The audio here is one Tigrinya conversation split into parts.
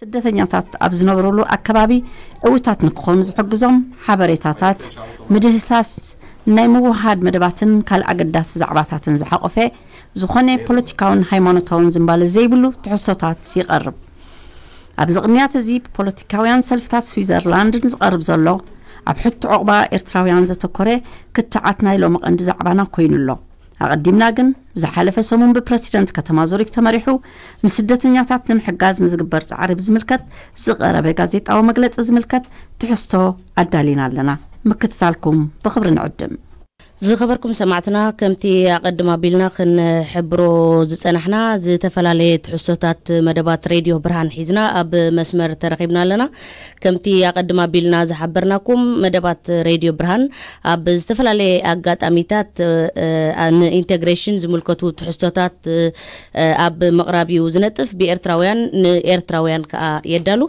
ስደተኛታት ኣብ ዝነብሩሉ ኣከባቢ ዕዉታት ንክኾኑ ዝሕግዞም ሓበሬታታት፣ ምድህሳስ ናይ ምውሃድ መደባትን ካልእ ኣገዳሲ ዛዕባታትን ዝሓቖፈ ዝኾነ ፖለቲካውን ሃይማኖታውን ዝንባለ ዘይብሉ ትሕዝቶታት ይቐርብ። ኣብዚ ቅንያት እዚ ብፖለቲካውያን ሰልፍታት ስዊዘርላንድን ዝቐርብ ዘሎ ኣብ ሕቶ ዑቕባ ኤርትራውያን ዘተኮረ ክትዓት ናይ ሎሚ ቀንዲ ዛዕባና ኮይኑ ኣሎ። ኣቐዲምና ግን ዝሓለፈ ሰሙን ብፕረሲደንት ከተማ ዙሪክ ተመሪሑ ንስደተኛታት ንምሕጋዝ ንዝግበር ጻዕሪ ብዝምልከት ዝቐረበ ጋዜጣዊ መግለጺ ዝምልከት ትሕዝቶ ኣዳሊና ኣለና። ምክትታልኩም ብኽብሪ ንዕድም። ዝኸበርኩም ሰማዕትና፣ ከምቲ ኣቐድም ኣቢልና ክንሕብሮ ዝጸናሕና፣ ዝተፈላለየ ትሕዝቶታት መደባት ሬድዮ ብርሃን ሒዝና ኣብ መስመር ተረኺብና ኣለና። ከምቲ ኣቐድም ኣቢልና ዝሓበርናኩም፣ መደባት ሬድዮ ብርሃን ኣብ ዝተፈላለየ ኣጋጣሚታት፣ እ፣ እ፣ ንኢንቴግሬሽን ዝምልከቱ ትሕዝቶታት፣ እ፣ እ፣ ኣብ ምቕራብ እዩ ዝነጥፍ። ብኤርትራውያን ንኤርትራውያን ከኣ የዳሉ።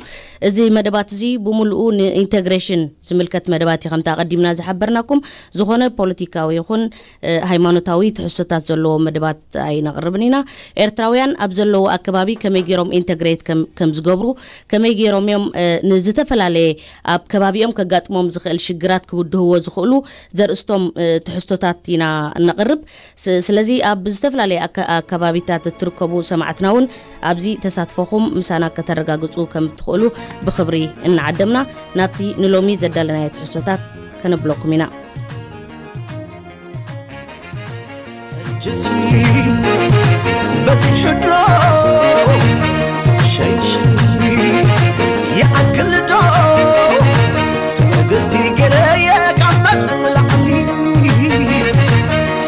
እዚ መደባት እዚ ብምሉኡ ንኢንቴግሬሽን ዝምልከት መደባት እዩ። ከምቲ ኣቐዲምና ዝሓበርናኩም፣ ዝኾነ ፖለቲካዊ ይኹን፣ እ፣ ሃይማኖታዊ ትሕዝቶታት ዘለዎ መደባት ኣይነቕርብን ኢና። ኤርትራውያን ኣብ ዘለዎ ኣከባቢ ከመይ ገይሮም ኢንተግሬት ከም፣ ከም ዝገብሩ፣ ከመይ ገይሮም እዮም፣ እ፣ ንዝተፈላለየ ኣብ ከባቢኦም ከጋጥሞም ዝኽእል ሽግራት ክብድህዎ ዝኽእሉ ዘርእስቶም፣ እ፣ ትሕዝቶታት ኢና እነቕርብ። ስ-፣ ስለዚ ኣብ ዝተፈላለየ ኣከ-፣ ኣከባቢታት እትርከቡ ሰማዕትና እውን ኣብዚ ተሳትፎኹም ምሳና ከተረጋግጹ ከም እትኽእሉ ብኽብሪ እናዓደምና፣ ናብቲ ንሎሚ ዘዳለናዮ ትሕዝቶታት ከነብለኩም ኢና። ሕጅሲ በዚሑ ዶ ሸይሸይ ይኣክል ዶ ትዕግስቲ ገይረየ ካብ መጠን ንላዕሊ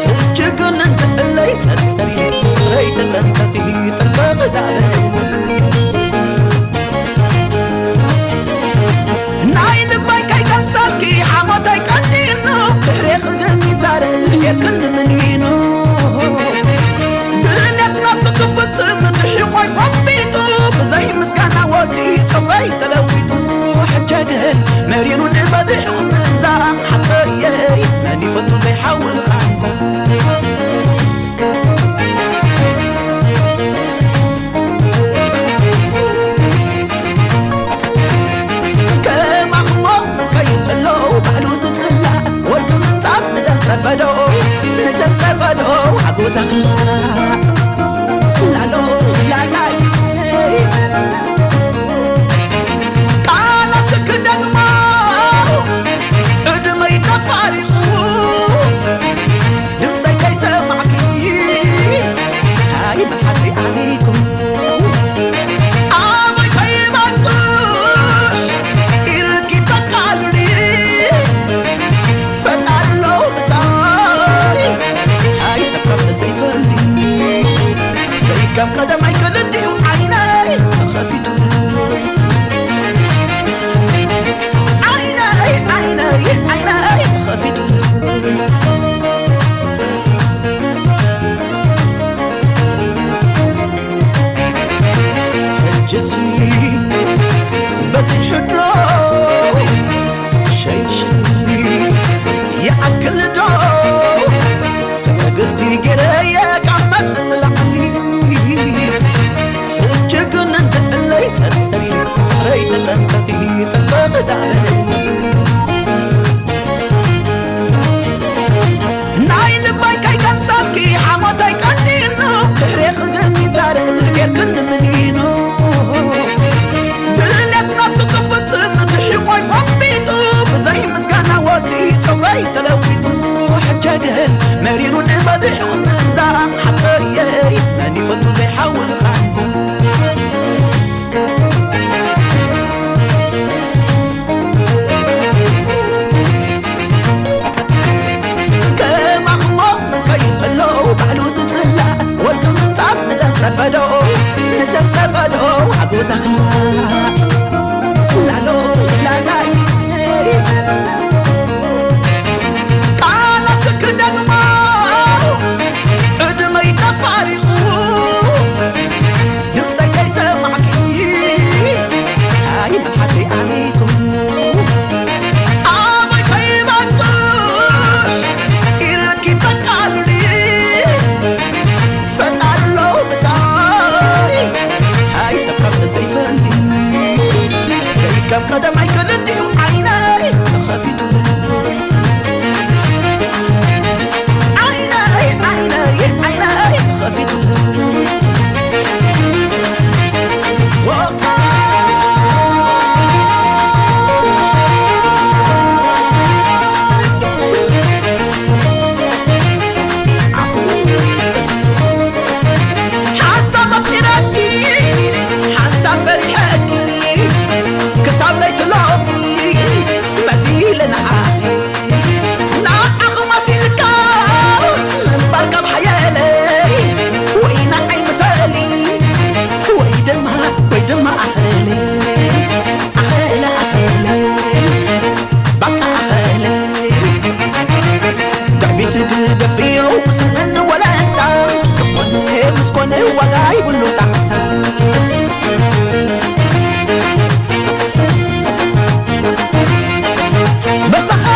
ሕጂ ግን እንተእለይ ጸርጸሪ ፍቕረይ ተጠንቀቒ ጥንቀቕ ዳበኒ ናይ ልበይ ከይገልጸልኪ ሓሞተይ ቀጢኑ ድሕሬኺ ግን ይዛረብ ጌርክኒ ምኒኑ ድልየት ናብቲ ክፍጽም ትሒቆይ ቆቢጡ ብዘይ ምስጋና ወዲ ጸጉረይ ተለዊጡ ሕጂ ግን መሪሩ ንበዚሑ ምዛራብ ሓቀየይ መን ይፈቱ ዘይሓዊ ኻንዛ ከማኽሞ ከይበሎ ባዕሉ ዝጽላእ ወርቂ ምንጻፍ ንዘንጸፈዶ ንዘንጸፈዶ ሓጎዛ ክላ ላሎ ላላይ ቃላት ክደግሞ እድመይ ተፋሪቑ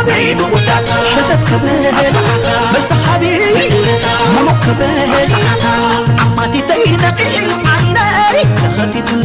ሕተት ክብል መሳሓኻ በዛሓቢ ምሉእ ክብል ኣማቲተይ ነቒሑ ዓይነይ ተኸፊትሉ።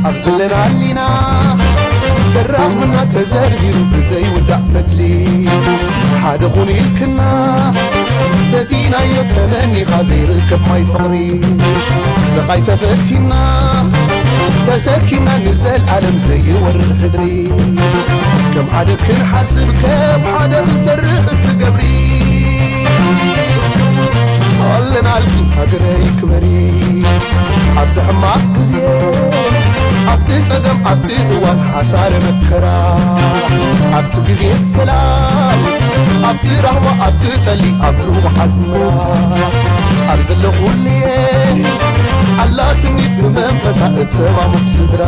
ኣብ ዘለና ኣሊና ተራኽብና ተዘርዚሩ ብዘይውዳእ ፈትሊ ሓደ ኹን ኢልክና ሰቲናዮ ተመኒኻ ዘይርከብ ማይ ፍቕሪ ስቓይ ተፈቲና ተሰኪምና ንዘልኣለም ዘይወርድ ሕድሪ ከም ሓደ ክንሓስብ ከም ሓደ ክንሰርሕ እትገብሪ ኣለናልኪ ሃገረይ ክበሪ ኣብቲ ሕማቕ ግዜ ኣብቲ ጸገም ኣብቲ እዋን ሓሳረ መከራ ኣብቲ ግዜ ሰላም ኣብቲ ራህዋ ኣብቲ ጠሊ ኣብ ሩባ ኣዝመራ ኣብ ዘለኹልየ ኣላትኒ ብመንፈሳ እተማሙቕ ስድራ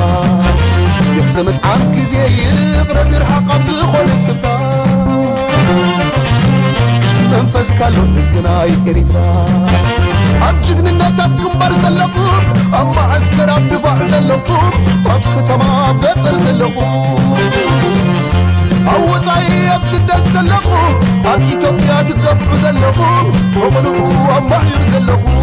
የሕዘ ምጥዓም ግዜ ይቕረብ ይርሓቕ ኣብ ዝኾነ ስፍራ መንፈስ ካሎ ህዝብና እዩ ኤሪትራ ኣብ ጅግንነት ኣብ ግንባር ዘለኹም ኣብ መዓስከር ኣብ ድፋዕ ዘለኹም ኣብ ከተማ ኣብ ገጠር ዘለኹም ኣብ ወፃኢ ኣብ ስደት ዘለኹም ኣብ ኢትዮጵያ ትገፍዑ ዘለኹም ብቕንኡ ኣብ ማዕዩር ዘለኹም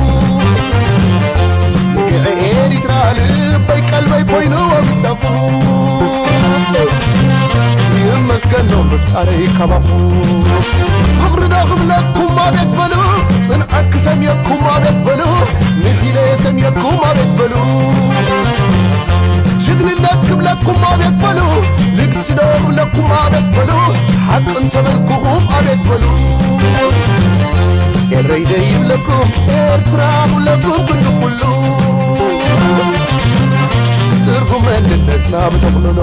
ንግዒ ኤሪትራ ልበይ ቀልበይ ኮይኑ ኣብ ሰፉ ይመስገኖ ምፍጣረይ ካባኹ ፍቕሪ ዶ ክብለኩም ኣቤት በሉ ጽንዓት ክሰምየኩም ኣቤት በሉ ምሒለ የሰምየኩም ኣቤት በሉ ጅግንነት ክብለኩም ኣቤት በሉ ልግሲ ዶ ክብለኩም ኣቤት በሉ ሓቂ እንተበልኩኹም ኣቤት በሉ ኤረይ ደይብለኩም ኤርትራ ክብለኩም ክንዲ ኩሉ ትርጉም መንነትና ብጠቕልሎ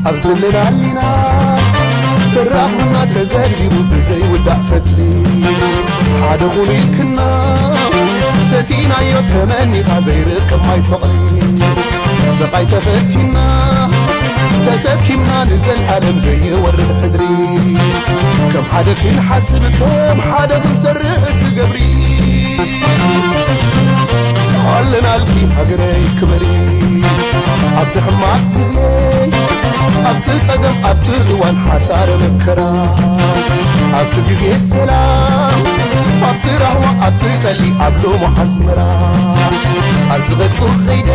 ኣብ ዘለና ኣሊና ተራኽብና ተዘርዚሩ ብዘይውዳእ ፈትሊ ሓደ ኹን ኢልክና ሰቲናዮ ተመኒኻ ዘይርከብ ማይ ፍቕሪ ስቓይ ተፈቲና ተሰኪምና ንዘልኣለም ዘይወርድ ሕድሪ ከም ሓደ ክንሓስብ ከም ሓደ ክንሰርሕ እትገብሪ ኣለናልኪ ሃገረይ ክበሪ ኣብቲ ሕማቕ ግዜ ኣብቲ ጸገም ኣብቲ እዋን ሓሳረ መከራ ኣብቲ ግዜ ሰላም ኣብቲ ራህዋ ኣብቲ ጠሊ ኣብ ሎሞ ኣስመራ ኣብ ዝኸድኩ ኸይደ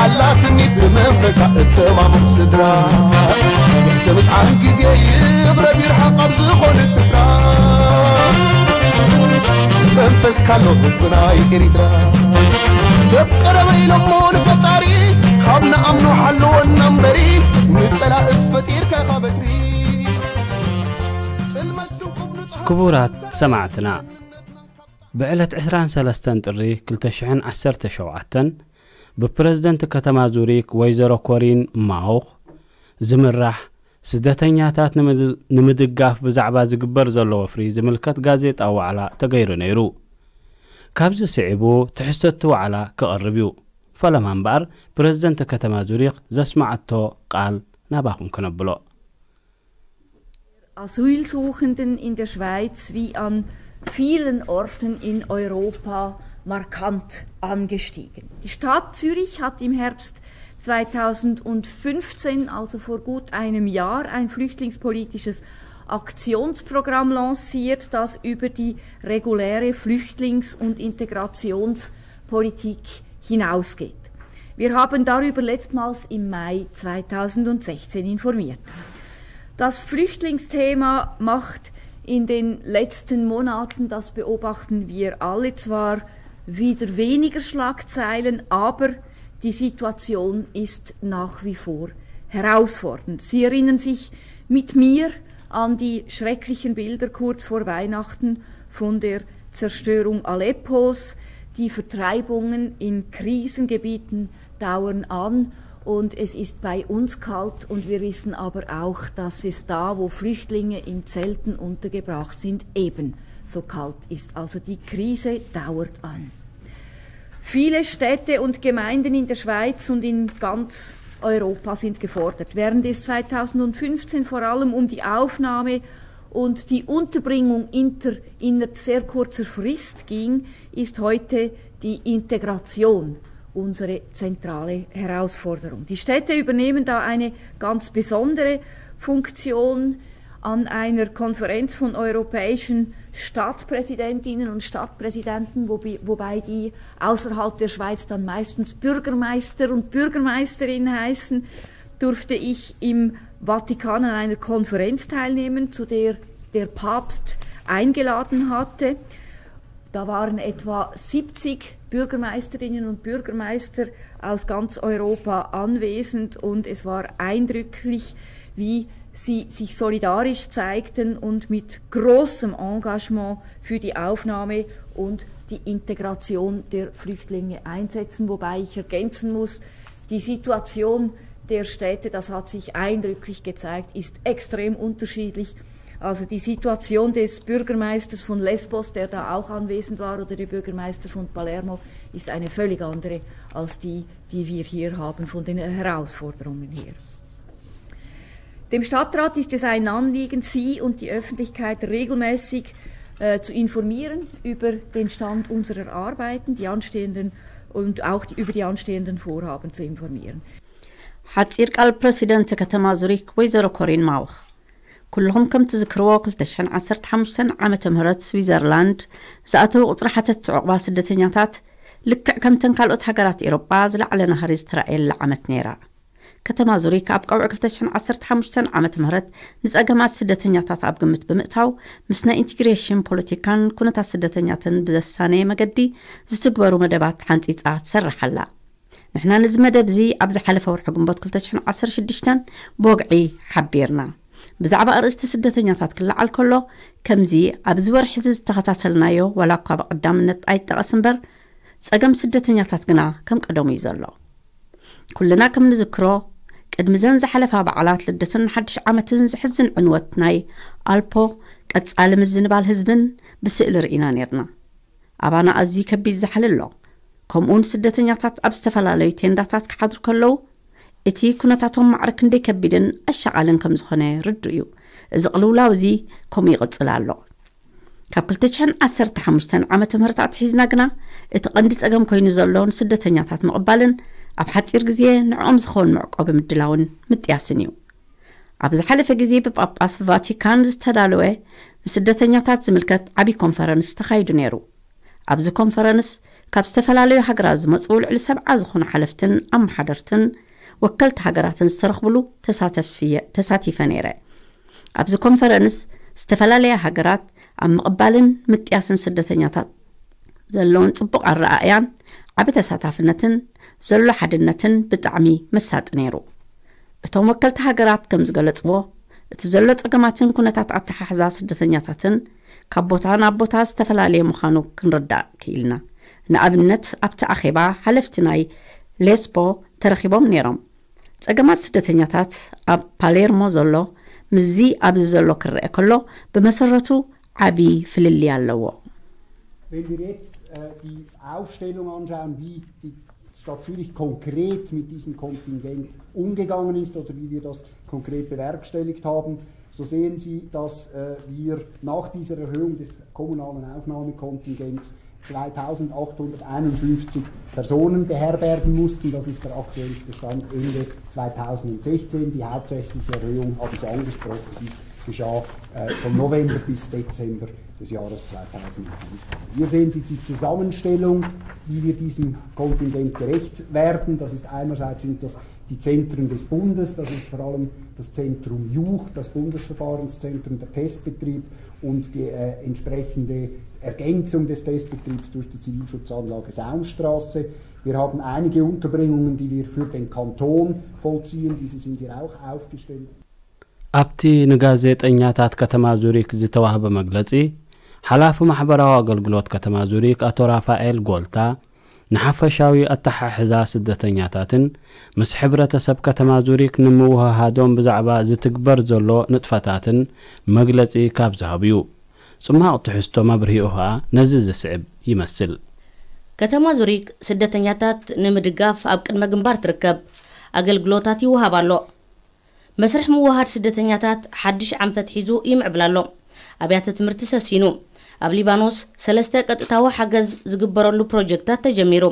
ኣላትኒ ብመንፈሳ እተማሙቕ ስድራ ዘምጥዓም ግዜ ይቕረብ ይርሓቕ ኣብ ዝኾነ ስፍራ መንፈስ ካሎ ህዝብና እዩ ኤሪትራ ሰብ ቀረበ ኢሎሞ ንፈጣሪ ካብ ንኣምኖ ሓለወና እምበሪ ንጸላእስ ፈጢርካ ኢኻ በትሪ ጥልመት ስንቁብ ንጹሓት ክቡራት ሰማዕትና ብዕለት ዕስራን ሰለስተን ጥሪ ክልተ ሽሕን ዓሰርተ ሸውዓተን ብፕረዚደንት ከተማ ዙሪክ ወይዘሮ ኮሪን ማውኽ ዝምራሕ ስደተኛታት ንምድ- ንምድጋፍ ብዛዕባ ዝግበር ዘሎ ወፍሪ ዝምልከት ጋዜጣ ዋዕላ ተገይሩ ነይሩ። ካብዚ ስዒቡ ትሕዝቶ እቲ ዋዕላ ክቐርብ እዩ። ፈለማ እምበኣር ፕረዚደንት ከተማ ዙሪክ ዘስማዓቶ ቃል ናባኹም ክነብሎ። Asylsuchenden in der Schweiz wie an vielen Orten in Europa markant angestiegen. Die Stadt Zürich hat im Herbst zweitausendfünfzehn, also vor gut einem Jahr, ein flüchtlingspolitisches Aktionsprogramm lanciert, das über die reguläre Flüchtlings- und Integrationspolitik hinausgeht. Wir haben darüber letztmals im Mai zweitausendsechzehn informiert. Das Flüchtlingsthema macht in den letzten Monaten, das beobachten wir alle, zwar wieder weniger Schlagzeilen, aber die Situation ist nach wie vor herausfordernd. Sie erinnern sich mit mir an die schrecklichen Bilder kurz vor Weihnachten von der Zerstörung Aleppos. Die Vertreibungen in Krisengebieten dauern an und es ist bei uns kalt und wir wissen aber auch, dass es da, wo Flüchtlinge in Zelten untergebracht sind, eben so kalt ist. Also die Krise dauert an. Viele Städte und Gemeinden in der Schweiz und in ganz Europa sind gefordert. Während es zweitausendfünfzehn vor allem um die Aufnahme und die Unterbringung inter, innerhalb sehr kurzer Frist ging, ist heute die Integration unsere zentrale Herausforderung. Die Städte übernehmen da eine ganz besondere Funktion. An einer Konferenz von europäischen Stadtpräsidentinnen und Stadtpräsidenten, wobei, wobei die außerhalb der Schweiz dann meistens Bürgermeister und Bürgermeisterin heißen, durfte ich im Vatikan an einer Konferenz teilnehmen, zu der der Papst eingeladen hatte. Da waren etwa siebzig Bürgermeisterinnen und Bürgermeister aus ganz Europa anwesend und es war eindrücklich, wie sie sich solidarisch zeigten und mit großem Engagement für die Aufnahme und die Integration der Flüchtlinge einsetzen. Wobei ich ergänzen muss, die Situation der Städte, das hat sich eindrücklich gezeigt, ist extrem unterschiedlich. Also die Situation des Bürgermeisters von Lesbos, der da auch anwesend war, oder der Bürgermeister von Palermo, ist eine völlig andere als die, die wir hier haben von den Herausforderungen her. Dem Stadtrat ist es ein Anliegen, Sie und die Öffentlichkeit regelmäßig äh, zu informieren über den Stand unserer Arbeiten, die anstehenden und auch die, über die anstehenden Vorhaben zu informieren. ሓጺር ቃል ፕረሲደንት ከተማ ዙሪክ ወይዘሮ ኮሪን ማውኽ። ኩልኹም ከም ትዝክርዎ ክልተ ሽሕን ዓሰርተ ሓሙሽተን ዓመተ ምህረት ስዊዘርላንድ ዝኣተዉ ቁጽሪ ሓተትቲ ዑቕባ ስደተኛታት ልክዕ ከምተን ካልኦት ሃገራት ኤሮጳ ዝለዓለ ናህሪ ዝተራእየላ ዓመት ነይራ። ከተማ ዙሪክ ኣብ ቀውዒ ክልተ ሽሕን ዓሰርተ ሓሙሽተን ዓመተ ምህረት ንጸገማት ስደተኛታት ኣብ ግምት ብምእታው ምስ ናይ ኢንቲግሬሽን ፖለቲካን ኩነታት ስደተኛትን ብዘሳነየ መገዲ ዝትግበሩ መደባት ሓንጺጻ ትሰርሕ ኣላ። ንሕና ነዚ መደብ እዚ ኣብ ዝሓለፈ ወርሒ ግንቦት ክልተ ሽሕን ዓሰርተ ሽዱሽተን ብወግዒ ሓቢርና። ብዛዕባ ኣርእስቲ ስደተኛታት ክለዓል ከሎ ከምዚ ኣብዚ ወርሒ እዚ ዝተኸታተልናዮ ዋላ እኳ ብቐዳምነት ኣይጠቐስ እምበር ጸገም ስደተኛታት ግና ከም ቀደሙ እዩ ዘሎ። ኩልና ከም ንዝክሮ ቅድሚ ዘን ዝሓለፋ በዓላት ልደትን ሓድሽ ዓመትን ዝሕዝን ዕንወት ናይ ኣልፖ ቀጻሊ ምዝንባል ህዝብን ብስእሊ ርኢና ነርና። ኣባና ኣዝዩ ከቢድ ዛሕሊ ኣሎ። ከምኡውን ስደተኛታት ኣብ ዝተፈላለዩ ቴንዳታት ክሓድሩ ከለዉ እቲ ኩነታቶም ማዕረ ክንደይ ከቢድን ኣሻቓልን ከም ዝኾነ ርዱእ እዩ። እዚ ቅልውላው እዚ ከምኡ ይቕጽል ኣሎ። ካብ ክልተ ሽሕን ዓሰርተ ሓሙሽተን ዓመተ ምህረት ኣትሒዝና ግና እቲ ቀንዲ ጸገም ኮይኑ ዘሎ ንስደተኛታት ምቕባልን ኣብ ሓጺር ግዜ ንዕኦም ዝኸውን መዕቆቢ ምድላውን ምጥያስን እዩ። ኣብ ዝሓለፈ ግዜ ብጳጳስ ቫቲካን ዝተዳለወ ንስደተኛታት ዝምልከት ዓቢ ኮንፈረንስ ተኻይዱ ነይሩ። ኣብዚ ኮንፈረንስ ካብ ዝተፈላለዩ ሃገራት ዝመጹ ልዕሊ ሰብዓ ዝኾኑ ሓለፍትን ኣመሓደርትን ወከልቲ ሃገራትን ዝተረኽብሉ ተሳተፊ ተሳቲፈ ነይረ። ኣብዚ ኮንፈረንስ ዝተፈላለያ ሃገራት ኣብ ምቕባልን ምጥያስን ስደተኛታት ዘለውን ጽቡቕ ኣረኣእያን ዓቢ ተሳታፍነትን ዘሎ ሓድነትን ብጣዕሚ መሳጢ ነይሩ። እቶም ወከልቲ ሃገራት ከም ዝገለጽዎ እቲ ዘሎ ጸገማትን ኩነታት ኣተሓሕዛ ስደተኛታትን ካብ ቦታ ናብ ቦታ ዝተፈላለየ ምዃኑ ክንርዳእ ክኢልና። ንኣብነት ኣብቲ ኣኼባ ሓለፍቲ ናይ ሌስፖ ተረኺቦም ነይሮም። ጸገማት ስደተኛታት ኣብ ፓሌርሞ ዘሎ ምስዚ ኣብዚ ዘሎ ክረአ ከሎ ብመሰረቱ ዓቢ ፍልልይ ኣለዎ። Wenn wir jetzt äh, die Aufstellung anschauen, wie die Stadt Zürich konkret mit diesem Kontingent umgegangen ist oder wie wir das konkret bewerkstelligt haben, so sehen Sie, dass äh, wir nach dieser Erhöhung des kommunalen Aufnahmekontingents zweitausendachthunderteinundfünfzig Personen beherbergen mussten. Das ist der aktuellste Stand Ende zweitausendsechzehn. Die hauptsächliche Erhöhung habe ich angesprochen, die ist geschah äh, von November bis Dezember des Jahres zweitausendfünfzehn. Hier sehen Sie die Zusammenstellung, wie wir diesem Kontingent gerecht werden. Das ist einerseits sind das die Zentren des Bundes, das ist vor allem das Zentrum Juch, das Bundesverfahrenszentrum, der Testbetrieb und die äh, entsprechende Ergänzung des Testbetriebs durch die Zivilschutzanlage Saumstrasse. Wir haben einige Unterbringungen, die wir für den Kanton vollziehen. Diese sind hier auch aufgestellt. ኣብቲ ንጋዜጠኛታት ከተማ ዙሪክ ዝተዋህበ መግለጺ፣ ሓላፊ ማሕበራዊ ኣገልግሎት ከተማ ዙሪክ ኣቶ ራፋኤል ጎልታ፣ ንሓፈሻዊ ኣተሓሕዛ ስደተኛታትን ምስ ሕብረተሰብ ከተማ ዙሪክ ንምውህሃዶም ብዛዕባ ዝትግበር ዘሎ ንጥፈታትን መግለጺ ካብ ዝሃቡ'ዩ። ጽማቕ ትሕዝቶ መብርሂኡ ኸኣ ነዚ ዝስዕብ ይመስል። ከተማ ዙሪክ ስደተኛታት ንምድጋፍ ኣብ ቅድመ ግንባር ትርከብ። ኣገልግሎታት ይወሃብ ኣሎ። መስርሕ ምውሃድ ስደተኛታት ሓድሽ ዓንፈት ሒዙ ይምዕብል ኣሎ። ኣብያተ ትምህርቲ ሰሲኑ። ኣብ ሊባኖስ ሰለስተ ቀጥታዊ ሓገዝ ዝግበረሉ ፕሮጀክታት ተጀሚሩ።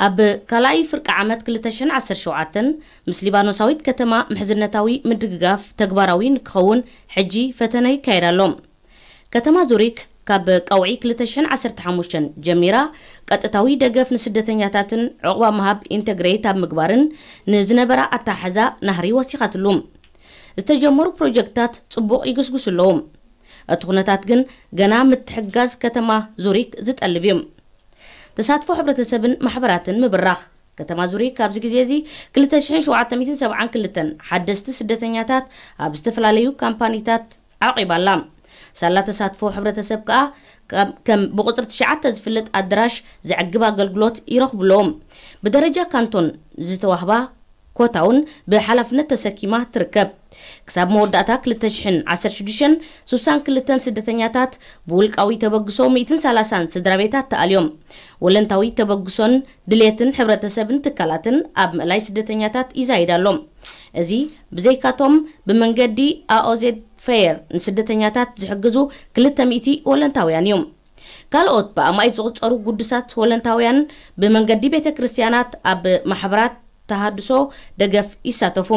ኣብ ካልኣይ ፍርቂ ዓመት ክልተ ሽሕን ዓሰርተ ሸውዓተን ምስ ሊባኖሳዊት ከተማ ምሕዝነታዊ ምድግጋፍ ተግባራዊ ንክኸውን ሕጂ ፈተነ ይካየድ ኣሎ። ከተማ ዙሪክ ካብ ቀውዒ ክልተ ሽሕን ዓሰርተ ሓሙሽተን ጀሚራ ቀጥታዊ ደገፍ ንስደተኛታትን ዕቑባ ምሃብ ኢንተግሬት ኣብ ምግባርን ንዝነበራ ኣተሓሕዛ ናህሪ ወሲኻትሉ። ዝተጀመሩ ፕሮጀክትታት ጽቡቕ ይግስግሱ ኣለዉ። እቲ ኩነታት ግን ገና ምትሕጋዝ ከተማ ዙሪክ ዝጠልብ እዩ። ተሳትፎ ሕብረተሰብን ማሕበራትን ምብራኽ። ከተማ ዙሪክ ኣብዚ ግዜ እዚ ክልተ ሽሕን ሸውዓተ ሚእትን ሰብዓን ክልተን ሓደስቲ ስደተኛታት ኣብ ዝተፈላለዩ ካምፓኒታት ዓቒባ ኣላ። ሳላ ተሳትፎ ሕብረተሰብ ከኣ ከም ብቑጽሪ ትሽዓተ ዝፍለጥ ኣደራሽ ዘዕግብ ኣገልግሎት ይረኽቡ ኣለዉ። ብደረጃ ካንቶን ዝተዋህባ ኮታ እውን ብሓላፍነት ተሰኪማ ትርከብ። ክሳብ መወዳእታ ክልተ ሽሕን ዓሰርተ ሽዱሽተን ስሳን ክልተን ስደተኛታት ብውልቃዊ ተበግሶ ሚእትን ሰላሳን ስድራ ቤታት ተኣልዮም። ወለንታዊ ተበግሶን ድሌትን ሕብረተሰብን ትካላትን ኣብ ምእላይ ስደተኛታት ይዛይድ ኣሎ። እዚ ብዘይካቶም ብመንገዲ ኣኦዜድ ፈየር ንስደተኛታት ዝሕግዙ ክልተ ሚእቲ ወለንታውያን እዩ። ካልኦት ብኣማኢት ዝቑጸሩ ግዱሳት ወለንታውያን ብመንገዲ ቤተ ክርስቲያናት ኣብ ማሕበራት ተሃድሶ ደገፍ ይሳተፉ።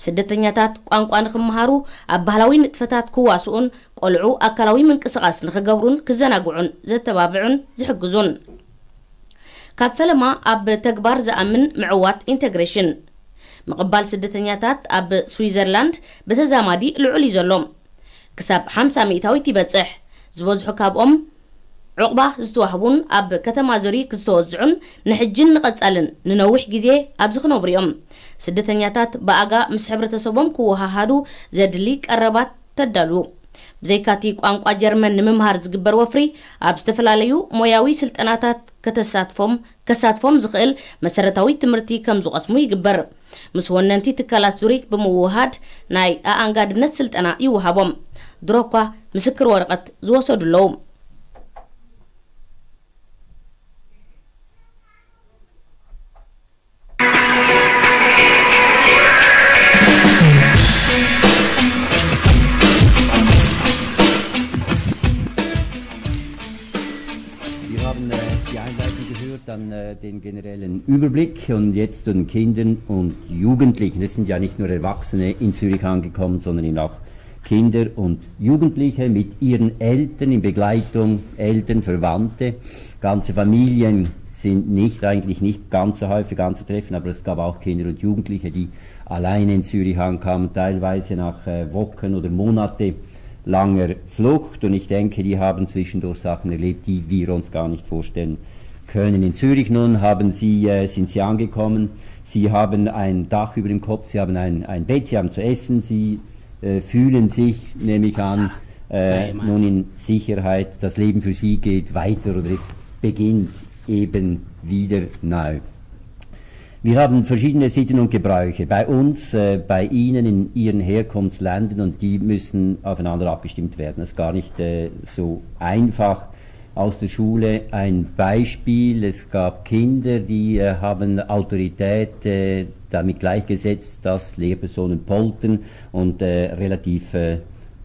ስደተኛታት ቋንቋ ንክመሃሩ ኣብ ባህላዊ ንጥፈታት ክዋስኡን ቆልዑ ኣካላዊ ምንቅስቓስ ንክገብሩን ክዘናግዑን ዘተባብዑን ዝሕግዙን። ካብ ፈለማ ኣብ ተግባር ዝኣምን ምዕዋት ኢንተግሬሽን። ምቕባል ስደተኛታት ኣብ ስዊዘርላንድ ብተዛማዲ ልዑል እዩ ዘሎ። ክሳብ ሓምሳ ሚእታዊት ይበጽሕ። ዝበዝሑ ካብኦም ዕቑባ ዝተዋህቡን ኣብ ከተማ ዙሪክ ዝተወዝዑን ንሕጅን ንቐጻልን ንነዊሕ ግዜ ኣብዚ ክነብሩ እዮም። ስደተኛታት ብኣጋ ምስ ሕብረተሰቦም ክወሃሃዱ ዘድሊ ቀረባት ተዳልዉ። ብዘይካቲ ቋንቋ ጀርመን ንምምሃር ዝግበር ወፍሪ ኣብ ዝተፈላለዩ ሞያዊ ስልጠናታት ከተሳትፎም ከሳትፎም ዝኽእል መሰረታዊ ትምህርቲ ከም ዝቐስሙ ይግበር። ምስ ወነንቲ ትካላት ዙሪክ ብምውሃድ ናይ ኣኣንጋድነት ስልጠና ይወሃቦም። ድሮ እኳ ምስክር ወረቐት ዝወሰዱ ኣለዉ። Wir haben äh, die Einleitung gehört, dann äh, den generellen Überblick und jetzt zu den Kindern und Jugendlichen. Es sind ja nicht nur Erwachsene in Zürich angekommen, sondern eben auch Kinder und Jugendliche mit ihren Eltern in Begleitung, Eltern, Verwandte. Ganze Familien sind nicht, eigentlich nicht ganz so häufig anzutreffen, aber es gab auch Kinder und Jugendliche, die alleine in Zürich ankamen, teilweise nach äh, Wochen oder Monate langer Flucht. Und ich denke, die haben zwischendurch Sachen erlebt, die wir uns gar nicht vorstellen können. In Zürich nun haben sie, äh, sind sie angekommen, sie haben ein Dach über dem Kopf, sie haben ein, ein Bett, sie haben zu essen, sie äh, fühlen sich, nehme ich an, äh, nun in Sicherheit. Das Leben für sie geht weiter oder es beginnt eben wieder neu. Wir haben verschiedene Sitten und Gebräuche bei uns, äh, bei Ihnen in Ihren Herkunftsländern und die müssen aufeinander abgestimmt werden. Das ist gar nicht äh, so einfach. Aus der Schule ein Beispiel. Es gab Kinder, die äh, haben Autorität äh, damit gleichgesetzt, dass Lehrpersonen poltern und äh, relativ äh,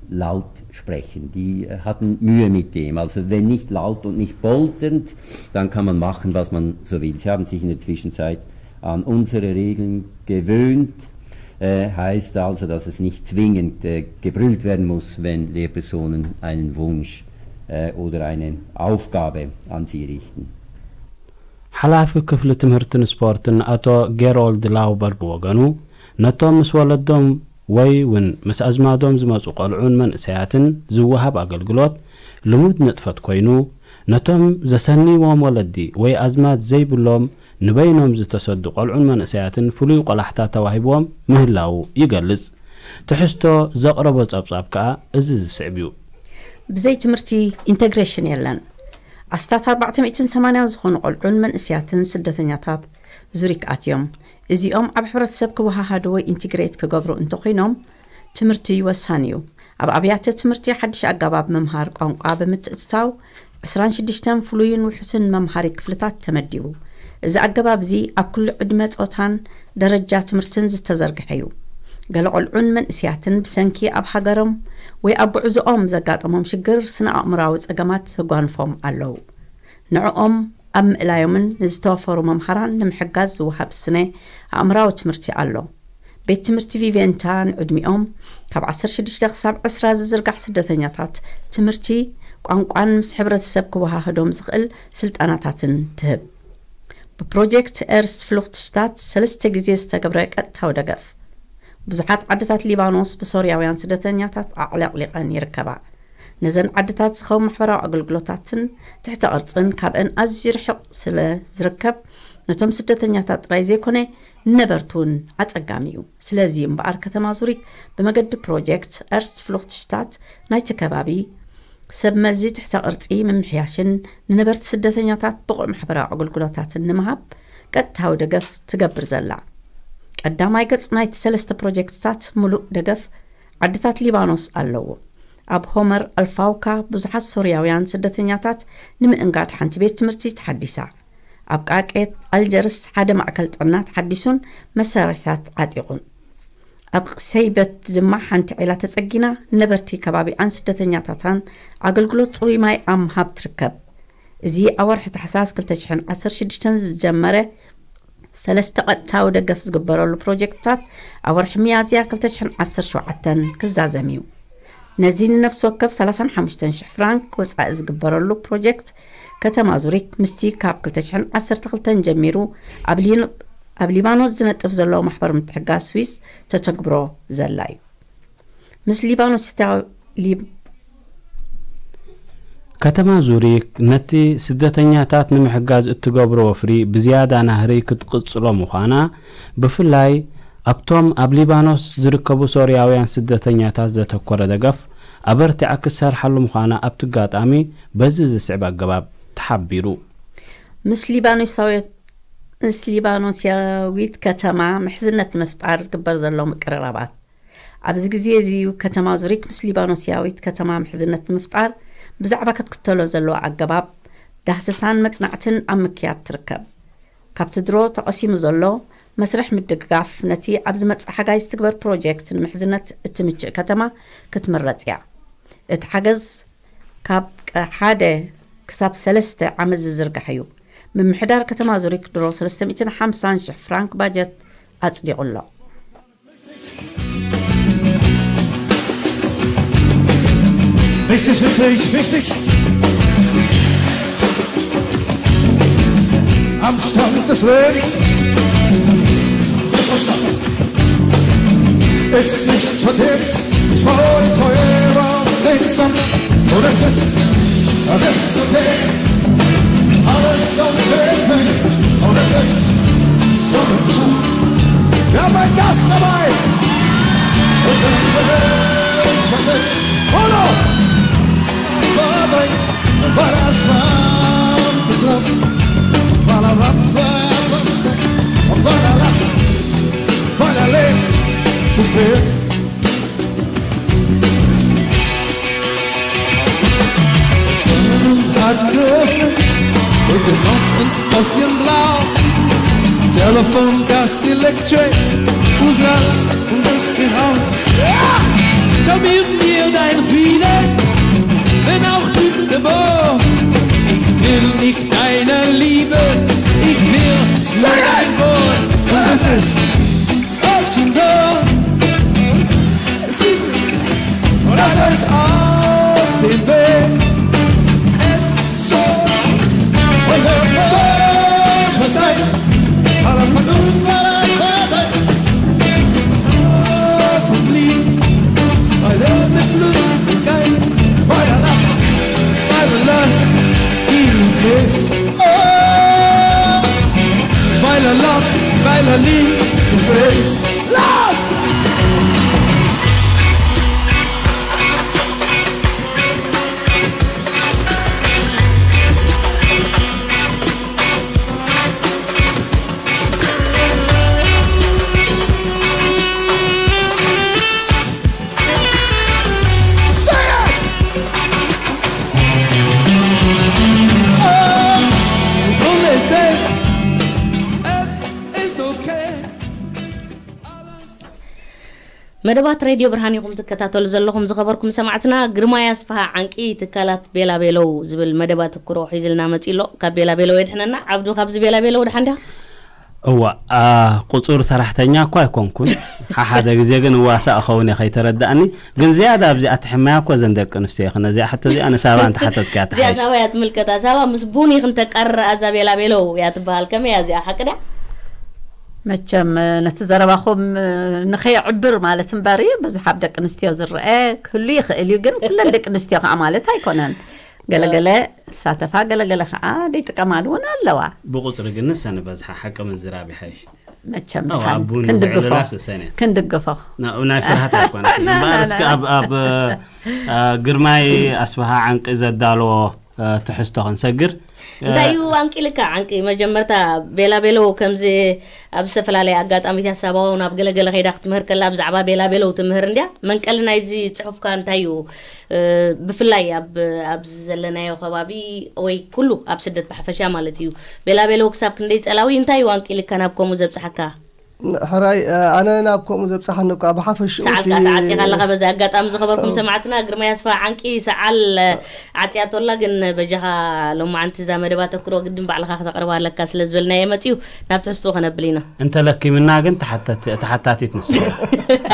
laut sprechen. Die äh, hatten Mühe mit dem. Also wenn nicht laut und nicht polternd, dann kann man machen, was man so will. Sie haben sich in der Zwischenzeit an unsere Regeln gewöhnt. Äh, heißt also, dass es nicht zwingend äh, gebrüllt werden muss, wenn Lehrpersonen einen Wunsch äh, oder eine Aufgabe an Sie richten. ሓላፊ ክፍሊ ትምህርትን ስፖርትን ኣቶ ጌሮልድ ላውበር ብወገኑ፣ ነቶም ምስ ወለዶም ወይ እውን ምስ ኣዝማዶም ዝመጹ ቆልዑን መንእሰያትን ዝወሃብ ኣገልግሎት ልሙድ ንጥፈት ኮይኑ፣ ነቶም ዘሰንይዎም ወለዲ ወይ ኣዝማድ ዘይብሎም ንበይኖም ዝተሰዱ ቆልዑን መንእሰያትን ፍሉይ ቆላሕታ ተዋሂብዎም ምህላዉ ይገልጽ። ትሕዝቶ ዘቕረቦ ጸብጻብ ከኣ እዚ ዝስዕብ እዩ። ብዘይ ትምህርቲ ኢንተግሬሽን የለን። ኣስታት ኣርባዕተ ሚእትን ሰማንያን ዝኾኑ ቆልዑን መንእሰያትን ስደተኛታት ዙሪክ ኣትዮም። እዚኦም ኣብ ሕብረተሰብ ክወሃሃዱ ወይ ኢንቲግሬት ክገብሩ እንተኾይኖም፣ ትምህርቲ ወሳኒ እዩ። ኣብ ኣብያተ ትምህርቲ ሓድሽ ኣገባብ ምምሃር ቋንቋ ብምትእትታው፣ ዕስራን ሽዱሽተን ፍሉይን ውሑስን መምሃሪ ክፍልታት ተመዲቡ። እዚ ኣገባብ እዚ ኣብ ኩሉ ዕድመ፣ ጾታን ደረጃ ትምህርትን ዝተዘርግሐ እዩ። ገለ ቆልዑን መንእስያትን ብሰንኪ ኣብ ሃገሮም ወይ ኣብ ጉዕዞኦም ዘጋጠሞም ሽግር ስነ ኣእምራዊ ጸገማት ተጓንፎም ኣለዉ። ንዕኦም ኣብ ምእላዮምን ንዝተዋፈሩ መምሃራን ንምሕጋዝ ዝወሃብ ስነ ኣእምራዊ ትምህርቲ ኣሎ። ቤት ትምህርቲ ቪቬንታ ንዕድሚኦም ካብ ዓሰርተ ሽዱሽተ ክሳብ ዕስራ ዝዝርጋሕ ስደተኛታት ትምህርቲ፣ ቋንቋን ምስ ሕብረተሰብ ክወሃህዶም ዝኽእል ስልጠናታትን ትህብ። ብፕሮጀክት ኤርስት ፍሉኽትሽታት ሰለስተ ግዜ ዝተገብረ ቀጥታዊ ደገፍ፣ ብዙሓት ዓድታት ሊባኖስ ብሶርያውያን ስደተኛታት ኣዕለቕሊቐን ይርከባ። ነዘን ዓድታት ዝኸውን ማሕበራዊ ኣገልግሎታትን ትሕተ ቅርጽን ካብአን ኣዝዩ ርሕቕ ስለ ዝርከብ፣ ነቶም ስደተኛታት ጥራይ ዘይኮነ ንነበርቲ እውን ኣጸጋሚ እዩ። ስለዚ እምበኣር ከተማ ዙሪክ ብመገዲ ፕሮጀክት ኤርስት ፍሉኽትሽታት ናይቲ ከባቢ ሰብ መዚ ትሕተ ቅርጺ ምምሕያሽን ንነበርቲ ስደተኛታት ብቑዕ ማሕበራዊ ኣገልግሎታትን ንምሃብ ቀጥታዊ ደገፍ ትገብር ዘላ። ቀዳማይ ገጽ ናይቲ ሰለስተ ፕሮጀክትታት ምሉእ ደገፍ ዓድታት ሊባኖስ ኣለዎ። ኣብ ሆመር ኣልፋውካ ብዙሓት ሶርያውያን ስደተኛታት ንምእንጋድ ሓንቲ ቤት ትምህርቲ ተሓዲሳ። ኣብ ቃቄት ኣልጀርስ ሓደ ማእከል ጥዕና ተሓዲሱን መሳርሒታት ዓጢቑን። ኣብ ሰይበት ድማ ሓንቲ ዒላ ተጸጊና፣ ነበርቲ ከባቢኣን ስደተኛታታን ኣገልግሎት ጽሩይ ማይ ኣብ ምሃብ ትርከብ። እዚ ኣብ ወርሒ ታሕሳስ ክልተ ሽሕን ዓሰርተ ሽዱሽተን ዝጀመረ ሰለስተ ቀጥታዊ ደገፍ ዝግበረሉ ፕሮጀክትታት ኣብ ወርሒ ሚያዝያ ክልተ ሽሕን ዓሰርተ ሸውዓተን ክዛዘም እዩ። ነዚ ንነፍሲ ወከፍ ሰላሳን ሓሙሽተን ሽሕ ፍራንክ ወጻኢ ዝግበረሉ ፕሮጀክት ከተማ ዙሪክ ምስቲ ካብ ክልተ ሽሕን ዓሰርተ ክልተን ጀሚሩ ኣብ ሊን-፣ ኣብ ሊባኖስ ዝነጥፍ ዘሎ ማሕበር ምትሕጋዝ ስዊስ ተተግብሮ ዘላ እዩ። ምስ ሊባኖስ ሊብ-፣ ከተማ ዙሪክ ነቲ ስደተኛታት ንምሕጋዝ እትገብሮ ወፍሪ ብዝያዳ ናህሪ ክትቕጽሎ ምዃና፣ ብፍላይ ኣብቶም ኣብ ሊባኖስ ዝርከቡ ሶርያውያን ስደተኛታት ዘተኮረ ደገፍ ኣበርቲዓ ክትሰርሓሉ ምዃና ኣብቲ ኣጋጣሚ በዚ ዝስዕብ ኣገባብ ተሓቢሩ። ምስ ሊባኖሳዊ-፣ ምስ ሊባኖስያዊት ከተማ ምሕዝነት ንምፍጣር ዝግበር ዘሎ ምቅርራባት። ኣብዚ ግዜ እዚ እዩ ከተማ ዙሪክ ምስ ሊባኖስያዊት ከተማ ምሕዝነት ንምፍጣር ብዛዕባ ክትክተሎ ዘለዎ ኣገባብ ዳህሰሳን መጽናዕትን ኣብ ምክያድ ትርከብ። ካብቲ ድሮ ተቐሲሙ ዘሎ መስርሕ ምድግጋፍ ነቲ ኣብ ዝመጽእ ሓጋይ ዝትግበር ፕሮጀክት ንምሕዝነት እትምችእ ከተማ ክትምረጽ እያ። እቲ ሓገዝ ካብ ቀ-፣ ሓደ ክሳብ ሰለስተ ዓመት ዝዝርጋሕ እዩ። ምምሕዳር ከተማ ዙሪክ ድሮ ሰለስተ ሚእትን ሓምሳን ሽሕ ፍራንክ ባጀት ኣጽዲቑ ኣሎ። Richtig, richtig, richtig. Am Stand des Lebens. Ist nichts verderbens. Ich war ein Träumer auf dem Sand. Und es ist, es ist okay. Alles auf Welt. Und es ist so schön. Wir haben einen Gast dabei. Und dann Polo! Weil er schwärmt, glaubt, weil er wappt, weil er versteckt und weil er lacht, weil er lebt, du fehlt. Hat geöffnet und genoss ein bisschen blau. Telefon, das Elektrik, Usa und das Genau. Ja! Gib mir dein Frieden, wenn auch du Geburt. Ich will nicht deine Liebe, ich will nur dein Wort. Und es ist Ochindo. Auf dem Weg, es ist so, es ist so schön. Hoffentlich, weil er mit Lügen geht. Weil er lacht, weil er lacht, die Fest. Oh, weil er lacht, weil er liebt, die Fest. Los! መደባት ሬድዮ ብርሃን ኢኹም ትከታተሉ ዘለኹም። ዝኸበርኩም ሰማዕትና፣ ግርማይ ኣስፍሃ ዓንቂ ትካላት ቤላቤለው ዝብል መደባት ክሮ ሒዝልና መጺእ ኣሎ። ካብ ቤላቤለው የድሕነና። ዓብዱ፣ ካብዚ ቤላቤለው ድሓን ዲኻ? እዋ፣ ቁጹር ሰራሕተኛ እኳ ኣይኮንኩን። ሓሓደ ግዜ ግን እዋሳእ እኸውን እየ ከይተረዳእኒ። ግን ዝያዳ ኣብዚኣ ትሕመያ እኮ እዘን ደቂ ኣንስትዮ እየን። እዚኣ ሕቶ እዚኣ ንሳባ እንተሓተትካያ እዚኣ ትሓይሽ። ሳባ እያ ትምልከታ። ሳባ ምስ ቡኒ ክንተቃርር ኣዛ ቤላ ቤለው እያ ትበሃል። ከመይ እያ እዚኣ? ሓቂ ድያ? መቸም፣ ነቲ ዘረባኹም ንኸየዕብር ማለት እምበሪ፣ ብዙሕ ኣብ ደቂ ኣንስትዮ ዝረአ ክህሉ ይኽእል እዩ። ግን ኩለን ደቂ ኣንስትዮ ከዓ ማለት ኣይኮነን። ገለገለ ይሳተፋ፣ ገለገለ ከዓ ዘይጥቀማሉ እውን ኣለዋ። ብቁፅሪ ግን ንሰን በዝሓ ሓቂ ምዝራብ ይሓይሽ። መቸም ኣው፣ ድሓን ኣቡን ክንድግፎ፣ ዘዕልላ ስሰን እያ። ክንድግፎ። ና-፣ ናይ ፍርሃት ኣይኮነን። ና፣ ና፣ እምበኣር ና፣ እስከ ና። ኣብ፣ ኣብ፣ እ፣ ግርማይ ኣስፍሃ ዓንቂ ዘዳለዎ፣ እ፣ ትሕዝቶ ክንሰግር። እንታይ እዩ ኣንቂልካ ዓንቂ? መጀመርታ ቤላ ቤሎ ከምዚ ኣብ ዝተፈላለየ ኣጋጣሚታት ሳባውን ኣብ ገለገለ ከይዳ ክትምህር ከላ ብዛዕባ ቤላ ቤሎ ትምህር እንድያ። መንቀሊ ናይዚ ጽሑፍካ እንታይ እዩ? እ፣ ብፍላይ ኣብ፣ ኣብዚ ዘለናዮ ከባቢ ወይ ኩሉ ኣብ ስደት ብሓፈሻ ማለት እዩ። ቤላ ቤሎ ክሳብ ክንደይ ጸላዊ? እንታይ እዩ ኣንቂልካ ናብ ከምኡ ዘብጽሓካ? ሕራይ፣ ኣነ ናብ ከምኡ ዘብጽሓኒ እኳ ብሓፈሽኡ ሰዓል እቲ ከኣ ተዓጺኻ ኣለኻ። በዚ ኣጋጣሚ ዝኸበርኩም ሰማዕትና፣ ግርማይ ኣስፋ ዓንቂ ሰዓል ዓጽያቶ ኣላ፣ ግን በጃኻ ሎማዓንቲ እዛ መደብ ኣተኩሮ ግድን ባዕልኻ ከተቕርባ ኣለካ ስለ ዝበልናዮ መጺኡ ናብ ትሕዝትኡ ከነብል ኢና። እንተለኪምና ግን ተሓታቲ-፣ ተሓታቲት ንስኻ እያ።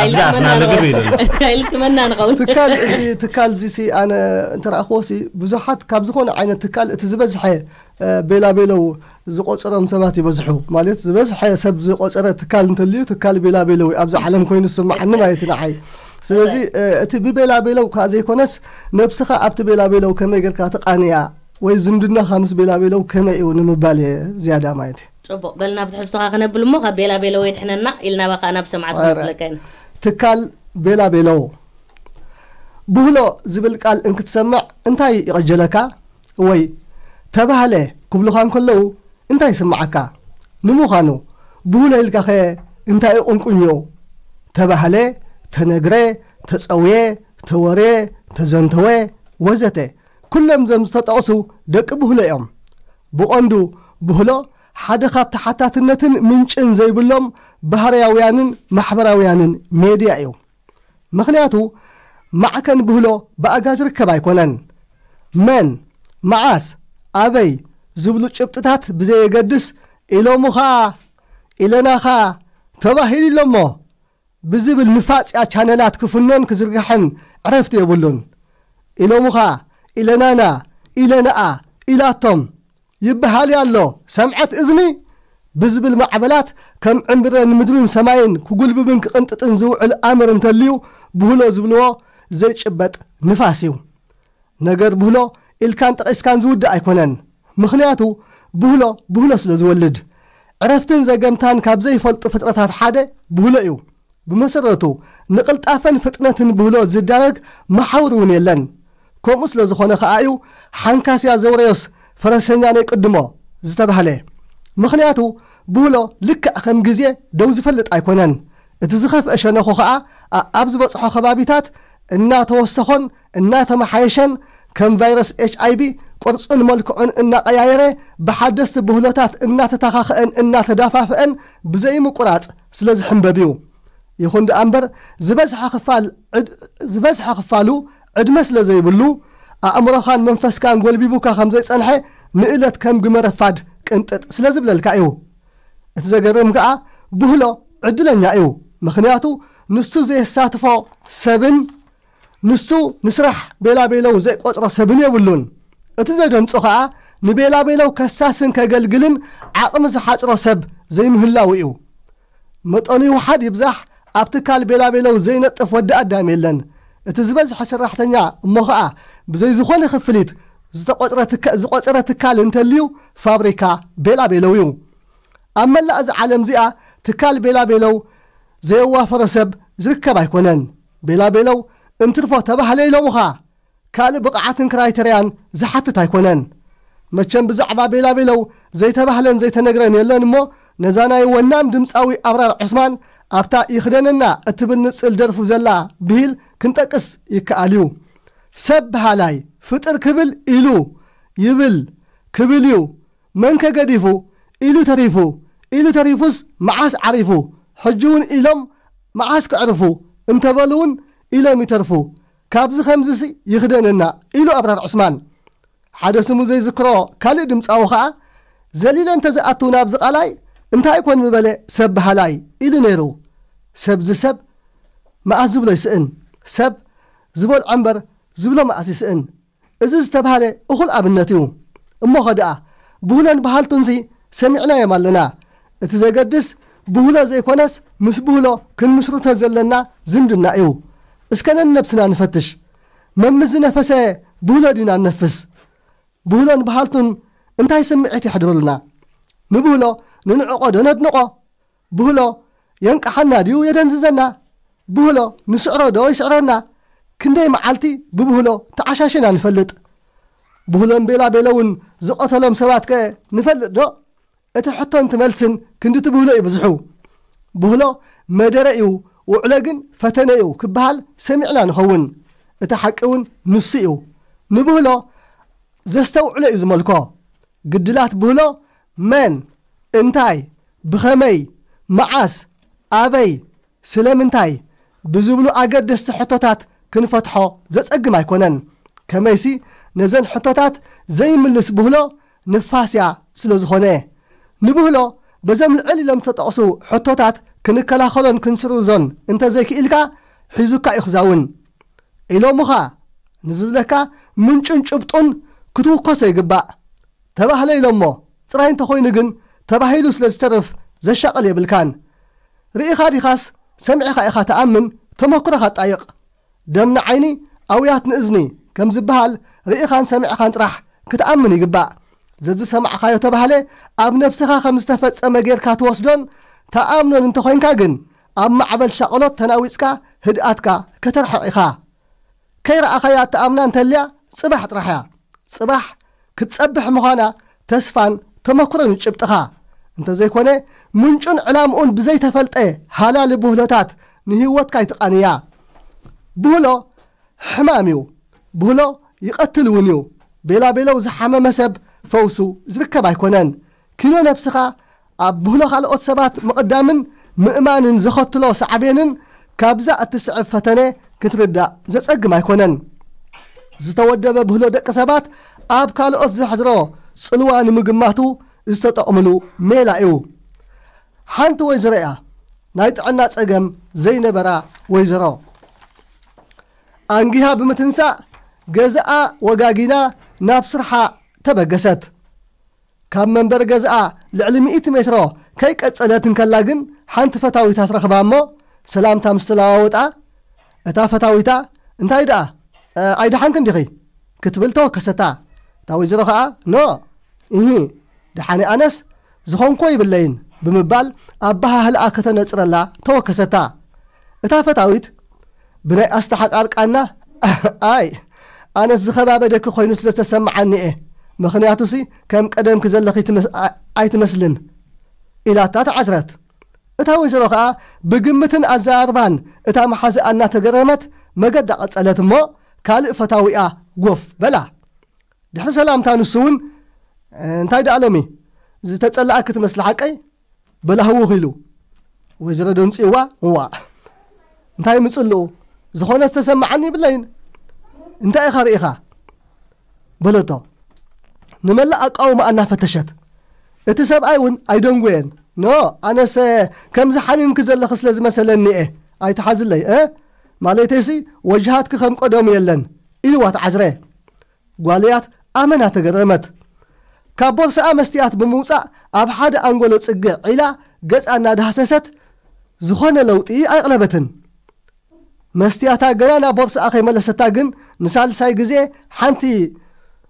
ኣብዚ ኣፍና ኣይልክመና ልግብ ንኸውን። ኢሉ ኣሎ። ኣይልክመና ንኸውን። ትካል እዚ፣ ትካል እዚ ሲ ኣነ እንተረኣኽዎ ሲ ብዙሓት ካብ ዝኾነ ዓይነት ትካል እቲ ዝበዝሐ እ፣ ቤላ ቤለው ዝቆጸሮም ሰባት ይበዝሑ። ማለት ዝበዝሐ ሰብ ዝቆጸረ ትካል እንተልዩ ትካል ቤላ ቤለው እዩ ኣብዚ ዓለም ኮይኑ ዝስምዓኒ ማለት እዩ ንዓይ። ስለዚ፣ እ፣ እቲ ብቤላ ቤለው ከኣ ዘይኮነስ ነብስኻ ኣብቲ ቤላ ቤለው ከመይ ጌርካ ትቃንያ ወይ ዝምድናኻ ምስ ቤላ ቤለው ከመይ እዩ ንምባል እየ ዝያዳ ማለት እዩ። ጽቡቕ፣ በል ናብ ትሕዝቶኻ ክነብል እሞ ካብ ቤላ ቤለው የድሕነና ኢልና ባኻ ናብ ሰማዕት ኣረ፣ ክንፍለካ ኢና። ትካል ቤላ ቤለው ብህሎ ዝብል ቃል እንክትሰምዕ እንታይ ይቐጀለካ? ወይ ተባህለ ክብሉኻ እንከለዉ እንታይ ይስምዓካ? ንምዃኑ ብህሎ ኢልካኸ እንታይ እዩ ቁንቁኝኡ? ተባህለ፣ ተነግረ፣ ተጸውየ፣ ተወርየ፣ ተዘንተወ ወዘተ ኩሎም እዞም ዝተጠቕሱ ደቂ ብህሎ እዮም። ብቐንዱ ብህሎ ሓደ ካብ ተሓታትነትን ምንጭን ዘይብሎም ባህርያውያንን ማሕበራውያንን ሜድያ እዩ። ምኽንያቱ ማዕከን ብህሎ ብኣጋ ዝርከብ ኣይኮነን። መን፣ መዓስ፣ ኣበይ ዝብሉ ጭብጥታት ብዘየገድስ ኢሎሙኻ፣ ኢለናኻ፣ ተባሂሉ ኢሎሞ ብዝብል ንፋጽያ ቻነላት ክፍኖን ክዝርጋሕን ዕረፍቲ የብሉን። ኢሎሙኻ፣ ኢለናና፣ ኢለናኣ፣ ኢላቶም ይበሃል ኣሎ ሰምዐት እዝኒ ብዝብል ማዕበላት ከም ዕምብረ ንምድርን ሰማይን ክጉልብብን ክቕንጥጥን ዝውዕል ኣምር እንተልዩ ብህሎ ዝብልዎ ዘይጭበጥ ንፋስ እዩ። ነገር ብህሎ ኢልካን ጠቒስካን ዝውዳእ ኣይኮነን። ምኽንያቱ ብህሎ ብህሎ ስለ ዝወልድ። ዕረፍትን ዘገምታን ካብ ዘይፈልጡ ፍጥረታት ሓደ ብህሎ እዩ። ብመሰረቱ ንቕልጣፈን ፍጥነትን ብህሎ ዝዳረግ መሓውር እውን የለን። ከምኡ ስለ ዝኾነ ከኣ እዩ ሓንካስያ ዘውረዮስ ፈረሰኛ ናይ ቅድሞ ዝተባህለ። ምኽንያቱ ብህሎ ልክዕ ከም ግዜ ደው ዝፈልጥ ኣይኮነን። እቲ ዝኸፍአ ሸነኹ ከኣ ኣ-፣ ኣብ ዝበጽሖ ከባቢታት እናተወሰኾን እናተመሓየሸን ከም ቫይረስ ኤች ኣይ ቪ ቅርጹን መልክዑን እናቐያየረ ብሓደስቲ ብህሎታት እናተተኻኸአን እናተዳፋፍአን ብዘይምቁራጽ ስለ ዝሕንበብ እዩ። ይኹን ደኣ እምበር ዝበዝሐ ክፋል ዕድ-፣ ዝበዝሐ ክፋሉ ዕድመ ስለ ዘይብሉ ኣእምሮኻን መንፈስካን ጎልቢቡካ ከም ዘይጸንሐ ንእለት ከም ግመ ረፋድ ቅንጥጥ ስለ ዝብለልካ እዩ። እቲ ዘገርም ከኣ ብህሎ ዕድለኛ እዩ። ምኽንያቱ ንሱ ዘየሳትፎ ሰብን ንሱ ንስራሕ ቤላቤለው ዘይቆጽሮ ሰብን የብሉን። እቲ ዘደንጹ ኸኣ ንቤላቤለው ከሳስን ከገልግልን ዓቕሚ ዝሓጽሮ ሰብ ዘይምህላው እዩ። መጠኑ ይውሓድ ይብዛሕ ኣብ ትካል ቤላቤለው ዘይነጥፍ ወዲ ኣዳም የለን። እቲ ዝበዝሐ ሰራሕተኛ እሞ ኸኣ ብዘይ ዝኾነ ክፍሊት ዝተቆጽረ ትካ-፣ ዝቆጸረ ትካል እንተልዩ ፋብሪካ ቤላቤለው እዩ። ኣብ መላእ እዛ ዓለም እዚኣ ትካል ቤላቤለው ዘየዋፈሮ ሰብ ዝርከብ ኣይኮነን። ቤላቤለው እንትርፎ ተባህለ ኢሎምኻ ካልእ ብቕዓትን ክራይተርያን ዝሓትት ኣይኮነን። መቸም ብዛዕባ ቤላቤለው ዘይተባህለን ዘይተነግረን የለን እሞ ነዛ ናይ ወናም ድምፃዊ ኣብራር ዑስማን ኣብታ ይኽደነና እትብል ንጽል ደርፉ ዘላ ብሂል ክንጠቅስ ይከኣል እዩ። ሰብ በሃላይ ፍጥር ክብል ኢሉ ይብል ክብል እዩ። መን ከገዲፉ ኢሉ ተሪፉ፣ ኢሉ ተሪፉስ መዓስ ዓሪፉ፣ ሕጂ እውን ኢሎም መዓስ ክዕርፉ እንተበሉ እውን ኢሎም ይተርፉ። ካብዚ ከምዚሲ ይኽደነና ኢሉ ኣብራር ዑስማን። ሓደ ስሙ ዘይዝክሮ ካልእ ድምፃዊ ኸኣ ዘሊለ እንተዝኣቱ ናብዚ ቃላይ እንታይ ኮን ምበለ ሰብ በሃላይ ኢሉ ነይሩ። ሰብ ዝሰብ መኣስ ዝብሎ ይስእን። ሰብ ዝበልዖ እምበር ዝብሎ መኣስ ይስእን። እዚ ዝተባህለ እኹል ኣብነት እዩ። እሞ ኸድኣ ብህሎን በሃልቱንሲ ሰሚዕናዮም ኣለና። እቲ ዘገድስ ብህሎ ዘይኮነስ ምስ ብህሎ ክንምስርቶ ዘለና ዝምድና እዩ። እስከ ነንነብስና ንፈትሽ። መምስ ዝነፈሰ ብህሎ ዲና ንነፍስ? ብህሎን በሃልቱን እንታይ ስምዒት የሕድሩልና? ንብህሎ ንንዕቆ ዶ ነድንቆ? ብህሎ የንቅሓና ድዩ የደንዝዘና? ብህሎ ንስዕሮ ዶ ይስዕረና? ክንደይ መዓልቲ ብብህሎ ተዓሻሽና ንፈልጥ? ብህሎን ቤላቤለውን ዝቐተሎም ሰባት ከ ንፈልጥ ዶ? እቲ ሕቶን እቲ መልስን ክንዲ እቲ ብህሎ እዩ ብዙሑ። ብህሎ መደረ እዩ፣ ውዕሎ ግን ፈተነ እዩ ክበሃል ሰሚዕና ንኸውን። እቲ ሓቂ እውን ንሱ እዩ። ንብህሎ ዘስተውዕሎ እዩ ዝመልኮ። ግድላት ብህሎ መን፣ እንታይ፣ ብኸመይ፣ መዓስ፣ ኣበይ፣ ስለምንታይ ብዝብሉ ኣገደስቲ ሕቶታት ክንፈትሖ ዘጸግም ኣይኮነን። ከመይሲ ነዘን ሕቶታት ዘይምልስ ብህሎ ንፋስያ ስለ ዝኾነ። ንብህሎ በዘም ልዕል ኢሎም ዝተጠቕሱ ሕቶታት ክንከላኸሎን ክንስርዞን እንተዘይክኢልካ ሒዙካ እዩ ክዛውን። ኢሎምኻ ንዝብለካ ምንጩን ጭብጡን ክትውከሶ ይግባእ። ተባህለ ኢሎሞ ጥራይ እንተኾይኑ ግን ተባሂሉ ስለ ዝተርፍ ዘሻቕል የብልካን። ርኢኻ ዲኻስ ሰሚዕኻ ኢኻ ትኣምን፣ ተመክሮኻ ኣጣይቕ። ደም ንዓይኒ ኣውያት ንእዝኒ ከም ዝበሃል ርኢኻን ሰሚዕኻን ጥራሕ ክትኣምን ይግባእ። ዘዝሰማዕኻዮ ተባህለ ኣብ ነብስኻ ከም ዝተፈጸመ ጌርካ ትወስዶን ተኣምኖን እንተኾይንካ ግን ኣብ ማዕበል ሻቕሎት ተናዊጽካ ህድኣትካ ከተርሕቕ ኢኻ። ከይረኣኻያ እትኣምና እንተልያ ጽባሕ ጥራሕ እያ። ጽባሕ ክትጸብሕ ምዃና ተስፋን ተመክሮን ይጭብጥኻ። እንተዘይኮነ ምንጩን ዕላምኡን ብዘይተፈልጠ ሃላሊ ብህሎታት ንህይወትካ ይትቓንያ። ብህሎ ሕማም እዩ። ብህሎ ይቐትል እውን እዩ። ቤላቤለው ዝሓመመ ሰብ ፈውሱ ዝርከብ ኣይኮነን። ኪኖ ነብስኻ ኣብ ብህሎ ካልኦት ሰባት ምቕዳምን ምእማንን ዘኸትሎ ሳዕቤንን ካብዛ እትስዕብ ፈተነ ክትርዳእ ዘጸግም ኣይኮነን። ዝተወደበ ብህሎ ደቂ ሰባት ኣብ ካልኦት ዘሕድሮ ጽልዋ ንምግማቱ ዝተጠቕምሉ ሜላ እዩ። ሓንቲ ወይዘሮ እያ፣ ናይ ጥዕና ጸገም ዘይነበራ ወይዘሮ። ኣንጊሃ ብምትንሳእ ገዛኣ ወጋጊና ናብ ስርሓ ተበገሰት። ካብ መንበሪ ገዛኣ ልዕሊ ሚእቲ ሜትሮ ከይቀጸለት እንከላ ግን ሓንቲ ፈታዊታ ትረኽባ እሞ ሰላምታ ምስ ተለዋወጣ፣ እታ ፈታዊታ፣ "እንታይ ደኣ፣ እ፣ ኣይደሓንክን ዲኺ?" ክትብል ተወከሰታ። እታ ወይዘሮ ኸኣ፣ "ኖ፣ እሂ፣ ደሓነ ኣነስ ዝኾንኮ ይብለይን" ብምባል ኣበሃህልኣ ከተነጽረላ ተወከሰታ። እታ ፈታዊት ብናይ ኣስተሓቃር ቃና፣ "ኣይ፣ ኣነስ ዝኸባበደኪ ኮይኑ ስለ ዝተሰምዓኒ እየ፣ ምኽንያቱሲ ከም ቀደምኪ ዘለኺ ትመስ-፣ ኣ-፣ ኣይትመስልን" ኢላታ ተዓስረት። እታ ወይዘሮ ኸኣ ብግምትን ኣዘራርባን እታ መሓዛኣ እናተገረመት መገዳ ቀጸለት እሞ ካልእ ፈታዊኣ ጎፍ በላ። ድሕሪ ሰላምታ ንሱ እውን፣ "እንታይ ደኣ ሎሚ ዝተጸላኣኪ ትመስሊ ሓቀይ?" በላ ህውኽ ኢሉ። ወይዘሮ ደንጽዋ፣ "እዋእ፣ እንታይ ምጽልኡ? ዝኾነ ዝተሰምዓኒ ይብለይን። እንታይ ኢኻ ርኢኻ?" በለቶ። ንመላእ ኣቃውማኣ እናፈተሸት። እቲ ሰብኣይ እውን ኣይደንጎየን። "ኖ፣ ኣነስ ከምዚ ሓሚምኪ ዘለኺ ስለ ዝመሰለኒ እየ፣ ኣይትሓዝለይ፣ እ? ማለተይሲ ወጅሃትኪ ከም ቀደሙ የለን ኢልዋ ተዓዝረ። ጓልያት ኣመና ተገረመት። ካብ ቦርሳኣ መስትያት ብምውጻእ ኣብ ሓደ ኣንጎሎ ጽግዕ ኢላ ገጻ እናዳህሰሰት ዝኾነ ለውጢ ኣይቕለበትን። መስትያታ ገና ናብ ቦርሳኣ ከይመለሰታ ግን ንሳልሳይ ግዜ ሓንቲ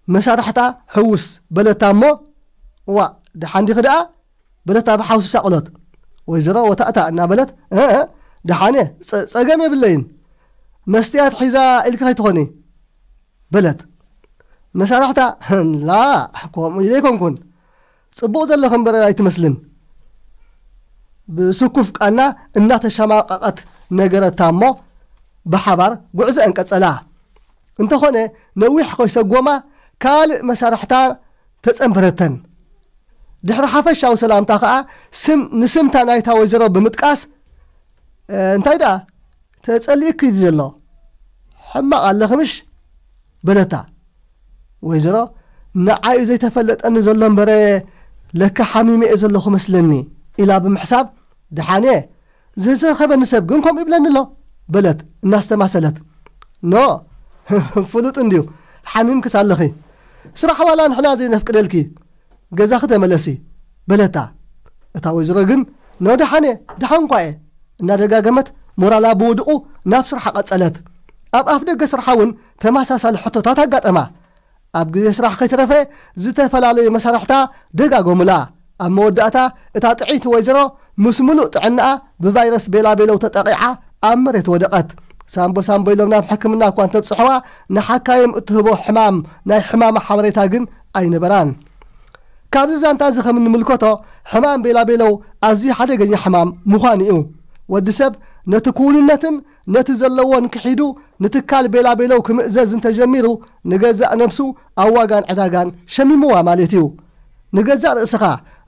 መሳርሕታ ሕውስ በለታ እሞ፣ "ዋ፣ ደሓን ዲኺ ደኣ?" በለታ ብሓውሲ ሻቕሎት። ወይዘሮ ወታእታ እናበለት፣ "እ፣ እ፣ ደሓን እየ፣ ጸ-፣ ጸገም የብለይን። መስትያት ሒዛ ኢልኪ ከይትኾኒ?" በለት። መሳርሕታ፣ "ላ፣ ከምኡ ኢለ ኣይኮንኩን። ጽቡቕ ዘለኺ እምበር ኣይትመስልን." ብስኩፍ ቃና እናተሸማቐቐት ነገረታ እሞ ብሓባር ጉዕዘአን ቀጸላ። እንተኾነ ነዊሕ ከይሰጎማ ካልእ መሳርሕታ ተጸንበረተን። ድሕሪ ሓፈሻዊ ሰላምታ ኸኣ ስም፣ ንስምታ ናይታ ወይዘሮ ብምጥቃስ፣ "እ፣ እንታይ ደኣ ተጸሊእኪ ድዩ ዘሎ? ሕማቕ ኣለኺ ምሽ?" በለታ። ወይዘሮ፣ "ንዓይ እዩ ዘይተፈለጠኒ ዘሎ እምበረ ለካ ሓሚመ እየ ዘለኹ መስለኒ" ኢላ ብምሕሳብ፣ "ደሓን እየ፣ ዝተረኸበኒ ሰብ ግን ከምኡ ይብለኒ ኣሎ" በለት እናስተማሰለት። "ኖ፣ ፍሉጥ እንድዩ፣ ሓሚምክስ ኣለኺ። ስራሕ ዋላ ንሕና ዘይነፍቅደልኪ፣ ገዛኺ ተመለሲ" በለታ። እታ ወይዘሮ ግን "ኖ፣ ደሓን እየ፣ ደሓን እኳ እየ" እናደጋገመት ሞራላ ብውድቑ ናብ ስርሓ ቀጸለት። ኣብ ኣፍ ደገ ስርሓ እውን ተመሳሳሊ ሕቶታት ኣጋጠማ። ኣብ ግዜ ስራሕ ከይተረፈ ዝተፈላለዩ መሳርሕታ ደጋገሙላ። ኣብ መወዳእታ እታ ጥዕይቲ ወይዘሮ ምስ ምሉእ ጥዕናኣ ብቫይረስ ቤላቤለው ተጠቒዓ ኣብ መሬት ወደቐት። ሳምቦ ሳምቦ ኢሎም ናብ ሕክምና እኳ እንተብጽሕዋ፣ ንሓካይም እትህቦ ሕማም ናይ ሕማማ ሓበሬታ ግን ኣይነበራን። ካብዚ ዛንታ እዚ ከም እንምልከቶ፣ ሕማም ቤላቤለው ኣዝዩ ሓደገኛ ሕማም ምዃኑ እዩ። ወዲ ሰብ ነቲ ክውንነትን ነቲ ዘለዎን ክሒዱ ንትካል ቤላቤለው ክምእዘዝ እንተጀሚሩ፣ ንገዛእ ነብሱ ኣብ ዋጋን ዕዳጋን ሸሚምዋ ማለት እዩ። ንገዛእ ርእስኻ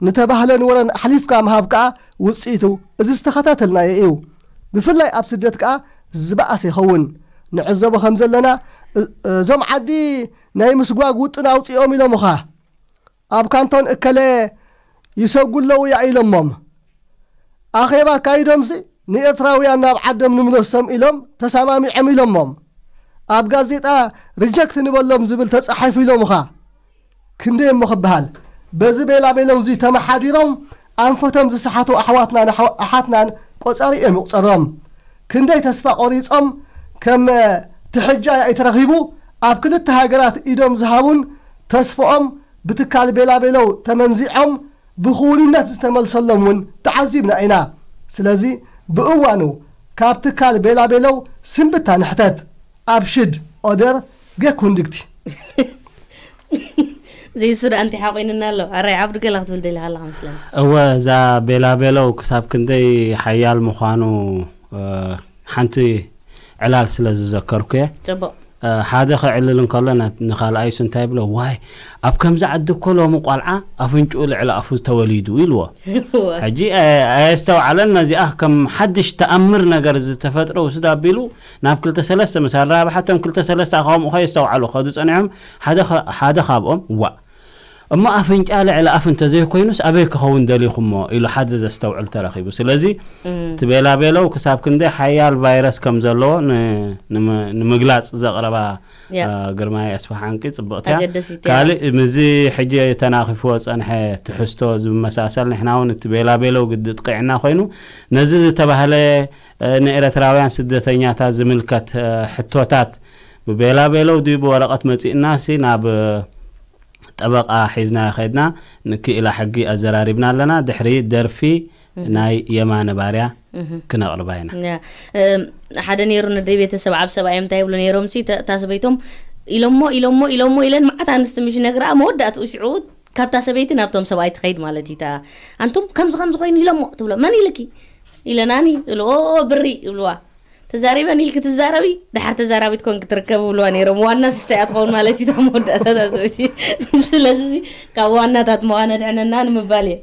ንተባህለን ወረን ኣሕሊፍካ ምሃብ ከኣ ውጽኢቱ እዚ ዝተኸታተልናዮ እዩ። ብፍላይ ኣብ ስደት ከኣ ዝበኣሰ ይኸውን። ንዕዘቦ ከም ዘለና፣ እ-፣ እዞም ዓዲ ናይ ምስጓግ ውጥን ኣውጺኦም ኢሎምኻ። ኣብ ካንቶን እከለ ይሰጉ ኣለዉ እያ ኢሎሞም። ኣኼባ ኣካይዶምሲ ንኤርትራውያን ናብ ዓዶም ንምለሶም ኢሎም ተሰማሚዖም ኢሎሞም። ኣብ ጋዜጣ ሪጀክት ንበሎም ዝብል ተጻሒፉ ኢሎምኻ። ክንደይ እሞ ክበሃል። በዚ ቤላቤለው እዚ ተመሓዲሮም ኣንፈቶም ዝሰሓቱ ኣሕዋትናን ኣሕዋ-፣ ኣሓትናን ቆጸሪ እዮም ይቑጸሮም። ክንደይ ተስፋ ቆሪጾም ከም ትሕጃ ኣይተረኺቡ ኣብ ክልተ ሃገራት ኢዶም ዝሃቡን ተስፍኦም ብትካል ቤላቤለው ተመንዚዖም ብኽውንነት ዝተመልሰሎም እውን ተዓዚብና ኢና። ስለዚ ብእዋኑ ካብ ትካል ቤላቤለው ስንብታ ንሕተት። ኣብ ሽድ ኦደር ገኩንድግቲ። ዘይሱ ደኣ እንታይ ሓቂንና ኣሎ? ኣራይ ዓብዱ ገለ ክትብል ደሊኻ ኣለኻ መስለኒ። እወ፣ እዛ ቤላቤለው ክሳብ ክንደይ ሓያል ምዃኑ፣ እ፣ ሓንቲ ዕላል ስለ ዝዘከርኩ እየ። ጽቡቕ። እ፣ ሓደ ከዕልል እንከሎ ነ-፣ ንኻልኣይሱ እንታይ ይብሎ? "ዋይ፣ ኣብ ከምዚ ዓዲ እኮ ሎሚ ቆልዓ ኣፍንጭኡ ልዕሊ ኣፉ ተወሊዱ" ኢልዎ። ሕጂ፣ እ፣ ኣየስተውዓለን ነዚኣ ከም ሓድሽ ተኣምር ነገር ዝተፈጥረ ውስድ ኣቢሉ ናብ ክልተ ሰለስተ ምስ ኣረባብሓቶም፣ ክልተ ሰለስተ ከምኡ ከየስተውዓሉ ክኸዱ ጸኒሖም። ሓደ ኸ-፣ ሓደ ካብኦም፣ "ዋእ፣ እሞ ኣፍንጫ ልዕሊ ኣፍ እንተዘይኮይኑስ ኣበይ ክኸውን ደሊኹሞ?" ኢሉ ሓደ ዘስተውዕል ተረኺቡ። ስለዚ እቲ ቤላቤለው ክሳብ ክንደይ ሓያል ቫይረስ ከም ዘለዎ ን-፣ ንም-፣ ንምግላጽ ዘቕረባ፣ ያ። እ፣ ግርማይ ኣስፋሓንቂ ጽብቕቲ እያ። ኣገደሲት እያ። ካልእ ምስዚ ሕጂ ተናኺፍዎ ዝጸንሐ ትሕዝቶ ዝመሳሰል፣ ንሕና እውን እቲ ቤላቤለው ግዲ ጥቂዕና ኮይኑ፣ ነዚ ዝተባህለ፣ እ፣ ንኤርትራውያን ስደተኛታት ዝምልከት፣ እ፣ ሕቶታት ብቤላቤለው ድዩ ብወረቐት መጺእናሲ ናብ፣ እ፣ ጠበቓ ሒዝና ከድና ንክኢላ ሕጊ ኣዘራሪብና ኣለና። ድሕሪ ደርፊ ናይ የማነ ባርያ ክነቕርባ ኢና። ያ፣ እም፣ ሓደ ነይሩ ንደይ ቤተሰብ ዓብ ሰብኣዮም እንታይ ይብሉ ነይሮም ሲ፣ ተ-፣ እታ ሰበይቶም ኢሎሞ፣ ኢሎሞ፣ ኢሎሞ ኢለን መዓት ኣንስቲ ምሽ ነግረኣ መወዳእትኡ ሽዑ ካብታ ሰበይቲ ናብቶም ሰብኣይ ትኸይድ ማለት እዩ። እታ ኣንቱም ከምዚ ከምዚ ኮይኑ ኢሎሞ ትብሎ፣ "መን ኢልኪ?" ኢለናኒ፣ "ኦ ብሪ" ይብልዋ። "ተዛሪበን ኢልኪ ትዛረቢ፣ ደሓር ተዛራቢት ኮንኪ ትርከቢ" ይብልዋ ነይሮም። ዋና ስሳይ እያ ትኸውን ማለት እዩ እታ መወዳእታ እታ ሰበይቲ። ስለዚ ካብ ዋናታት ምዃን ኣድሕነና ንምባል እየ።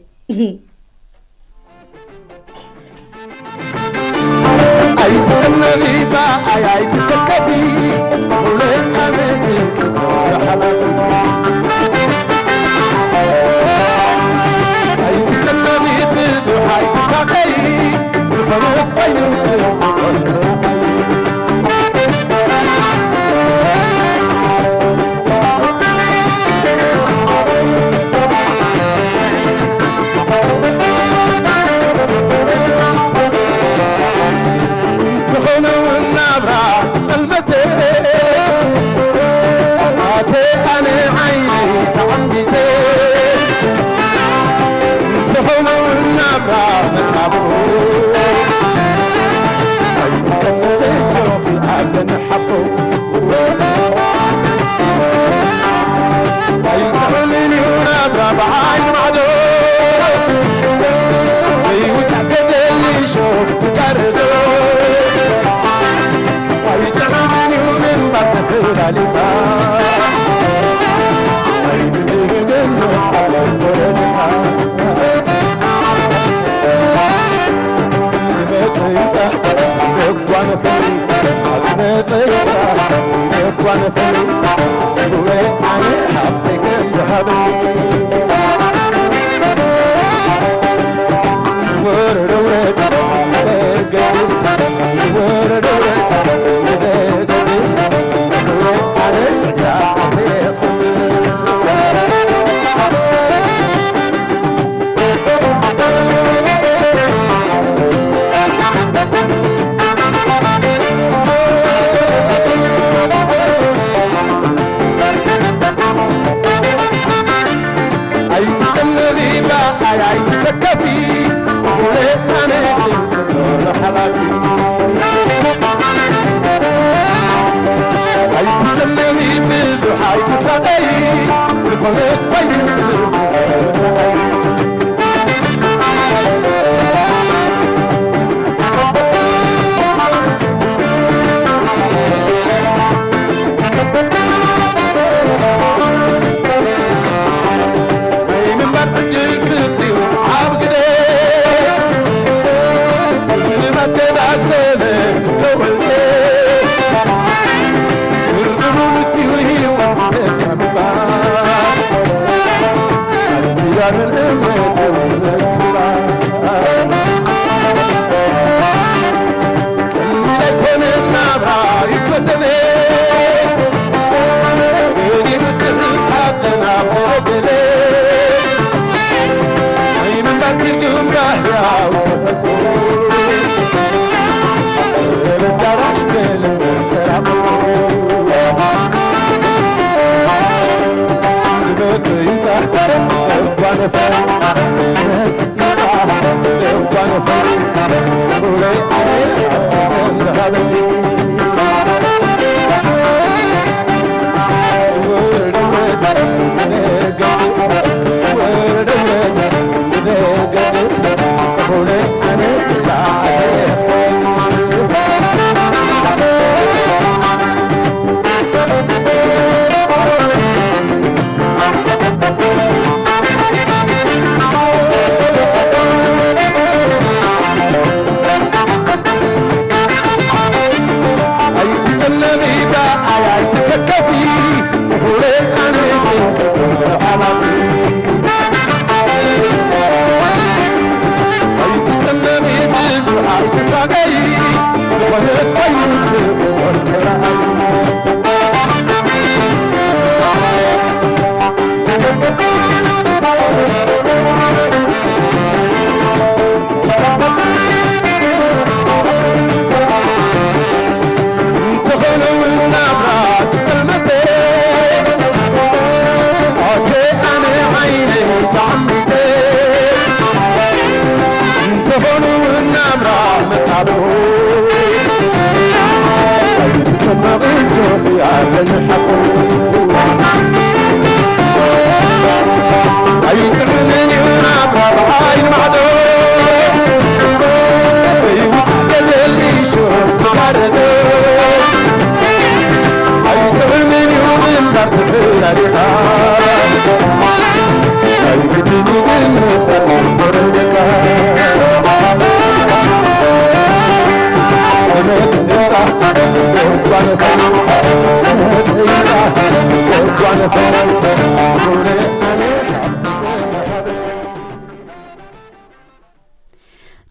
ዓይኒ ማዕዶ ዘይውፃእ ገደል ሊሾ ትጋርዶ ኣይጥዕምን እዩ ምንባር ተፈላሊኻ ኣይትድህግን መጣሎ ኮረድኻ ዝመፀ ይምፃእ ደጓ ነፈሪ ዝመፀ ይምፃእ ደጓ ነፈሪ ውበይ ኣነ ሃብተይ ከም ዝሃበኒ ኣይትጨነቂ በኣይ ኣይትሰከፊ ሞለ ኣነ ሓላፊ ኣይትጨነቂ ብዙሕ ኣይትሳቀይ ዝኾነት ባይትስር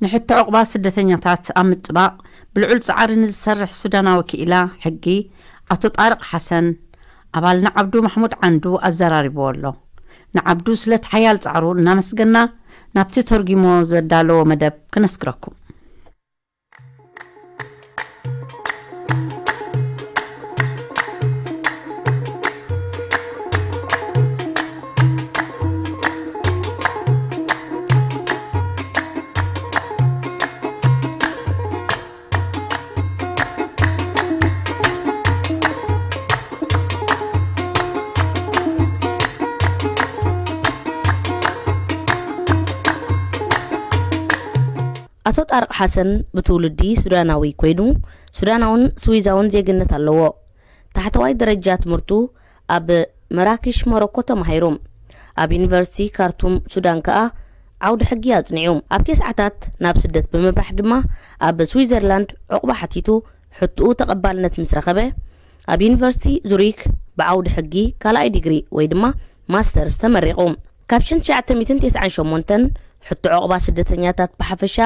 ንሕቶ ዕቑባ ስደተኛታት ኣብ ምጥባቕ ብልዑል ጻዕሪ ንዝሰርሕ ሱዳናዊ ክኢላ ሕጊ ኣቶ ጣርቕ ሓሰን ኣባልና ዓብዱ ማሕሙድ ዓንዱ ኣዘራሪብዎ ኣሎ። ንዓብዱ ስለቲ ሓያል ጻዕሩ እናመስገና ናብቲ ተርጒሞ ዘዳለዎ መደብ ክነስግረኩም። ኣቶ ጣርቕ ሓሰን ብትውልዲ ሱዳናዊ ኮይኑ፣ ሱዳናውን ስዊዛውን ዜግነት ኣለዎ። ታሕተዋይ ደረጃ ትምህርቱ ኣብ መራኪሽ ሞሮኮ ተማሂሩ። ኣብ ዩኒቨርሲቲ ካርቱም ሱዳን ከኣ ዓውዲ ሕጊ ኣጽኒዑ። ኣብ ተስዓታት ናብ ስደት ብምብራሕ ድማ ኣብ ስዊዘርላንድ ዑቕባ ሓቲቱ፣ ሕትኡ ተቐባልነት ምስ ረኸበ፣ ኣብ ዩኒቨርሲቲ ዙሪክ ብዓውዲ ሕጊ ካልኣይ ዲግሪ ወይ ድማ ማስተርስ ተመሪቑ። ካብ ሽሕን ትሽዓተ ሚእትን ተስዓን ሸሞንተን ሕቶ ዑቕባ ስደተኛታት ብሓፈሻ፣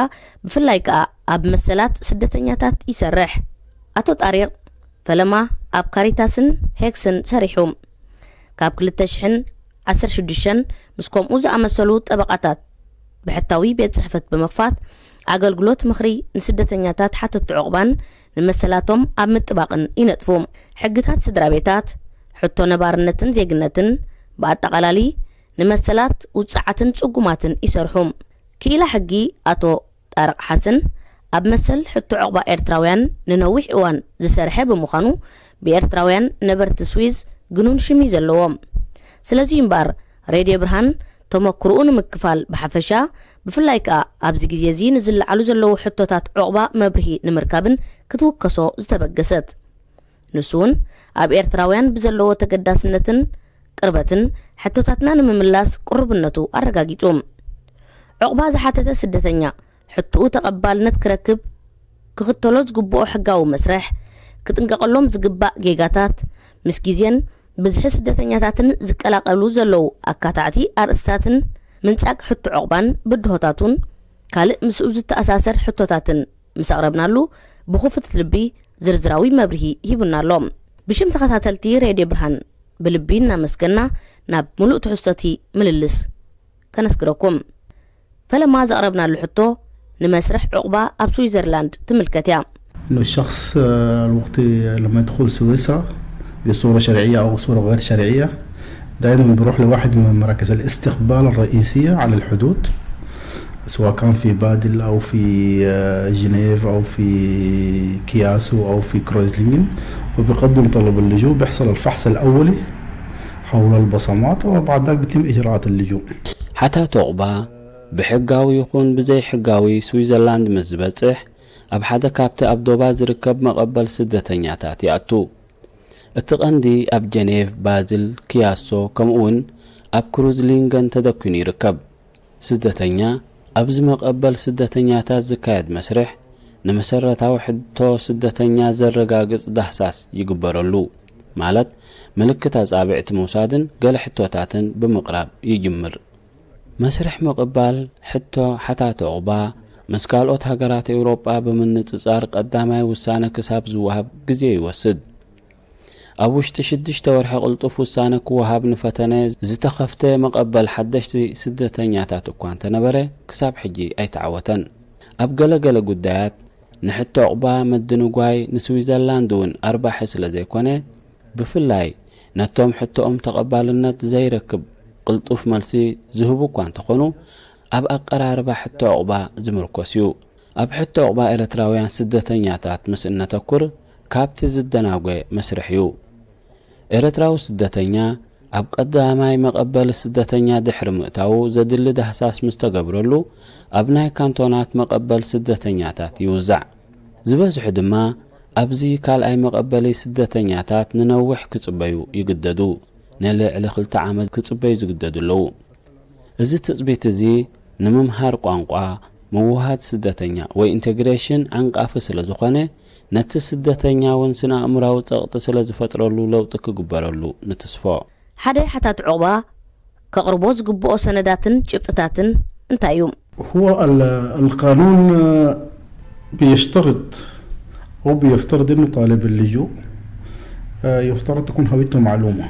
ብፍላይ ከኣ ኣብ መሰላት ስደተኛታት ይሰርሕ። ኣቶ ጣሪቕ ፈለማ ኣብ ካሪታስን ሄክስን ሰሪሑ። ካብ ክልተ ሽሕን ዓሰርተ ሽዱሽተን ምስ ከምኡ ዝኣመሰሉ ጠበቓታት ብሕታዊ ቤት ጽሕፈት ብምኽፋት፣ ኣገልግሎት ምኽሪ ንስደተኛታት ሓተቲ ዑቕባን ንመሰላቶም ኣብ ምጥባቕን ይነጥፉ። ሕግታት ስድራ ቤታት፣ ሕቶ ነባርነትን ዜግነትን፣ ብኣጠቓላሊ ንመሰላት ውጽዓትን ጽጉማትን ይሰርሑ። ክኢላ ሕጊ ኣቶ ጣርቕ ሓሰን፣ ኣብ መሰል ሕቶ ዑቕባ ኤርትራውያን ንነዊሕ እዋን ዝሰርሐ ብምዃኑ፣ ብኤርትራውያን ነበርቲ ስዊዝ ግኑን ሽም እዩ ዘለዎ። ስለዚ እምበኣር፣ ሬድዮ ብርሃን ተመክሮኡ ንምክፋል ብሓፈሻ፣ ብፍላይ ከኣ ኣብዚ ግዜ እዚ ንዝለዓሉ ዘለዉ ሕቶታት ዑቕባ መብርሂ ንምርካብን ክትውከሶ ዝተበገሰት። ንሱ እውን ኣብ ኤርትራውያን ብዘለዎ ተገዳስነትን ቅርበትን ሕቶታትና ንምምላስ ቅሩብነቱ ኣረጋጊጹ። ዑቕባ ዝሓተተ ስደተኛ ሕቶኡ ተቐባልነት ክረክብ ክኽተሎ ዝግብኦ ሕጋዊ መስርሕ፣ ክጥንቀቐሎም ዝግባእ ጌጋታት፣ ምስ ግዜን ብዝሒ ስደተኛታትን ዝቀላቐሉ ዘለዉ ኣካታዕቲ ኣርእስታትን ምንጻግ ሕቶ ዑቕባን ብድሆታቱን ካልእ ምስኡ ዝተኣሳሰር ሕቶታትን ምስ ኣቕረብናሉ፣ ብኽፉት ልቢ ዝርዝራዊ መብርሂ ሂቡና ኣሎ። ብሽም ተኸታተልቲ ሬድዮ ብርሃን ብልቢ እናመስገና፣ ናብ ምሉእ ትሕዝቶቲ ምልልስ ከነስግረኩም። ፈለማ ዘቕረብናሉ ሕቶ ንመስርሕ ዑቕባ ኣብ ስዊዘርላንድ ትምልከት እያ። إنه الشخص آه، الوقت لما يدخل سويسرا بصورة شرعية أو صورة غير شرعية، دائما بيروح لواحد من مراكز الاستقبال الرئيسية على الحدود، سواء كان في بازل أو في آه، جنيف أو في كياسو أو في كرويزلينغن، وبيقدم طلب اللجوء. بيحصل الفحص الأولي حول البصمات، وبعد ذلك بيتم إجراءات اللجوء. ሓታቲ ዑቕባ ብሕጋዊ ይኹን ብዘይሕጋዊ ስዊዘርላንድ ምስ ዝበጽሕ፣ ኣብ ሓደ ካብቲ ኣብ ዶባ ዝርከብ መቐበል ስደተኛታት ይኣቱ። እቲ ቀንዲ ኣብ ጀኔቭ፣ ባዝል፣ ኪያሶ፣ ከምኡውን ኣብ ክሩዝሊንገን ተደኲኑ ይርከብ። ስደተኛ ኣብዚ መቐበል ስደተኛታት ዝካየድ መስርሕ፣ ንመሰረታዊ ሕቶ ስደተኛ ዘረጋግጽ ዳህሳስ ይግበረሉ፣ ማለት ምልክት ኣጻብዕቲ ምውሳድን ገለ ሕቶታትን ብምቕራብ ይጅምር። መስርሕ ምቕባል ሕቶ ሓታቲ ዑቕባ ምስ ካልኦት ሃገራት ኤውሮጳ ብምንጽጻር ቀዳማይ ውሳነ ክሳብ ዝወሃብ ግዜ ይወስድ። ኣብ ውሽጢ ሽዱሽተ ወርሒ ቅልጡፍ ውሳነ ክወሃብ ንፈተነ ዝተኸፍተ መቐበል ሓደሽቲ ስደተኛታት እኳ እንተነበረ፣ ክሳብ ሕጂ ኣይተዓወተን። ኣብ ገለ ገለ ጉዳያት ንሕቶ ዑቕባ ምድንጓይ ንስዊዘርላንድ እውን ኣርባሒ ስለ ዘይኮነ፣ ብፍላይ ነቶም ሕቶኦም ተቐባልነት ዘይረክብ ቅልጡፍ መልሲ ዝህቡ እኳ እንተኾኑ፣ ኣብ ኣቀራርባ ሕቶ ዑቕባ ዝምርኮስ እዩ። ኣብ ሕቶ ዑቕባ ኤርትራውያን ስደተኛታት ምስ እነተኩር፣ ካብቲ ዝደናጎ መስርሕ እዩ። ኤርትራዊ ስደተኛ ኣብ ቀዳማይ መቐበሊ ስደተኛ ድሕሪ ምእታዉ ዘድሊ ዳህሳስ ምስ ተገብረሉ፣ ኣብ ናይ ካንቶናት መቐበል ስደተኛታት ይውዛዕ። ዝበዝሑ ድማ ኣብዚ ካልኣይ መቐበሊ ስደተኛታት ንነዊሕ ክጽበዩ ይግደዱ። ንልዕሊ ክልተ ዓመት ክጽበዩ ዝግደዱ ኣለዉ። እዚ ትጽቢት እዚ ንምምሃር ቋንቋ፣ ምውህሃድ ስደተኛ ወይ ኢንተግሬሽን ዓንቃፊ ስለ ዝኾነ፣ ነቲ ስደተኛ እውን ስነ ኣእምራዊ ጸቕጢ ስለ ዝፈጥረሉ ለውጢ ክግበረሉ ንትስፎ። ሓደ ሓታቲ ዑቕባ ከቕርቦ ዝግብኦ ሰነዳትን ጭብጥታትን እንታይ እዩ? هو ال- القانون آه، بيشترط أو بيفترض إنه طالب اللجوء آه، يفترض تكون هويته معلومة.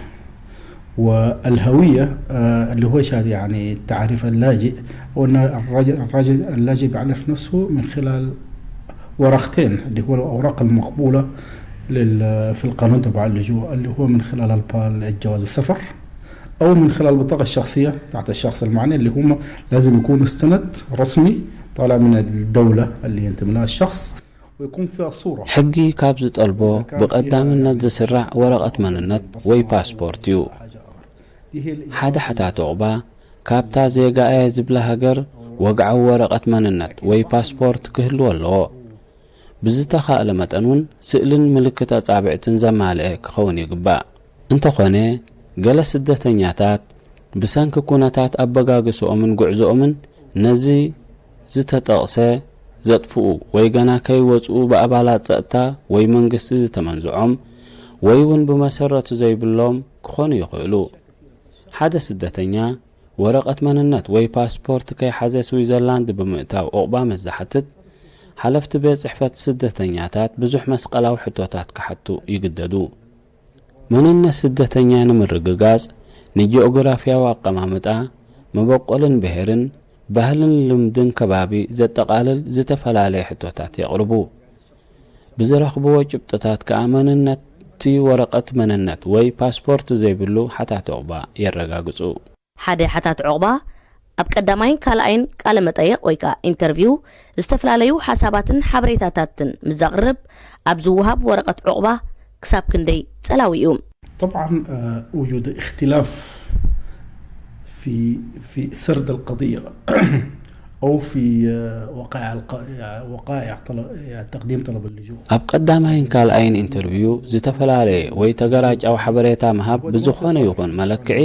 والهوية آه، اللي هو شهادة يعني تعريف اللاجئ، هو إن الراجل الراجل اللاجئ بيعرف نفسه من خلال ورقتين، اللي هو الأوراق المقبولة لل- في القانون تبع اللجوء، اللي هو من خلال البال، الجواز السفر، أو من خلال البطاقة الشخصية تحت الشخص المعني، اللي هم لازم يكون مستند رسمي طالع من الدولة اللي ينتمي لها الشخص، ويكون فيها صورة. ሕጊ ካብ ዝጠልቦ ብቐዳምነት ዝስራዕ ወረቐት መንነት ወይ ፓስፖርት እዩ። ሓደ ሓታቲ ዑቕባ ካብታ ዜጋ እየ ዝብላ ሃገር ወግዓዊ ወረቐት መንነት ወይ ፓስፖርት ክህልዎ ኣለዎ። ብዝተኻእለ መጠን እውን ስእልን ምልክት ኣጻብዕትን ዘማልአ ክኸውን ይግባእ። እንተኾነ፣ ገለ ስደተኛታት ብሰንኪ ኩነታት ኣበጋግስኦምን ጉዕዞኦምን ነዚ ዝተጠቕሰ ዘጥፍኡ ወይ ገና ከይወጽኡ ብኣባላት ጸጥታ ወይ መንግስቲ ዝተመንዝዖም ወይ እውን ብመሰረቱ ዘይብሎም ክኾኑ ይኽእሉ። ሓደ ስደተኛ ወረቐት መንነት ወይ ፓስፖርት ከይሓዘ ስዊዘርላንድ ብምእታው ዑቕባ ምስ ዝሓትት፣ ሓለፍቲ ቤት ጽሕፈት ስደተኛታት ብዙሕ መስቀላዊ ሕቶታት ክሓቱ ይግደዱ። መንነት ስደተኛ ንምርግጋጽ፣ ንጂኦግራፍያዊ ኣቀማምጣ፣ መበቆልን ብሄርን፣ ባህልን ልምድን ከባቢ ዘጠቓልል ዝተፈላለየ ሕቶታት የቕርቡ። ብዝረኽብዎ ጭብጥታት ከኣ መንነት'ቲ ወረቐት መንነት ወይ ፓስፖርት ዘይብሉ ሓታቲ ዑቕባ የረጋግጹ። ሓደ ሓታቲ ዑቕባ ኣብ ቀዳማይን ካልኣይን ቃለ መጠይቕ ወይ ከኣ ኢንተርቪው ዝተፈላለዩ ሓሳባትን ሓበሬታታትን ምስ ዘቕርብ፣ ኣብ ዝወሃብ ወረቐት ዑቕባ ክሳብ ክንደይ ጸላዊ እዩ? طبعا، آه، وجود اختلاف في في سرد القضية أو في، آه، وقائع الق- وقائع طلب، يعني، تقديم طلب اللجوء. ኣብ ቀዳማይን ካልኣይን ኢንተርቪው ዝተፈላለየ ወይ ተገራጫዊ ሓበሬታ ምሃብ ብዝኾነ ይኹን መለክዒ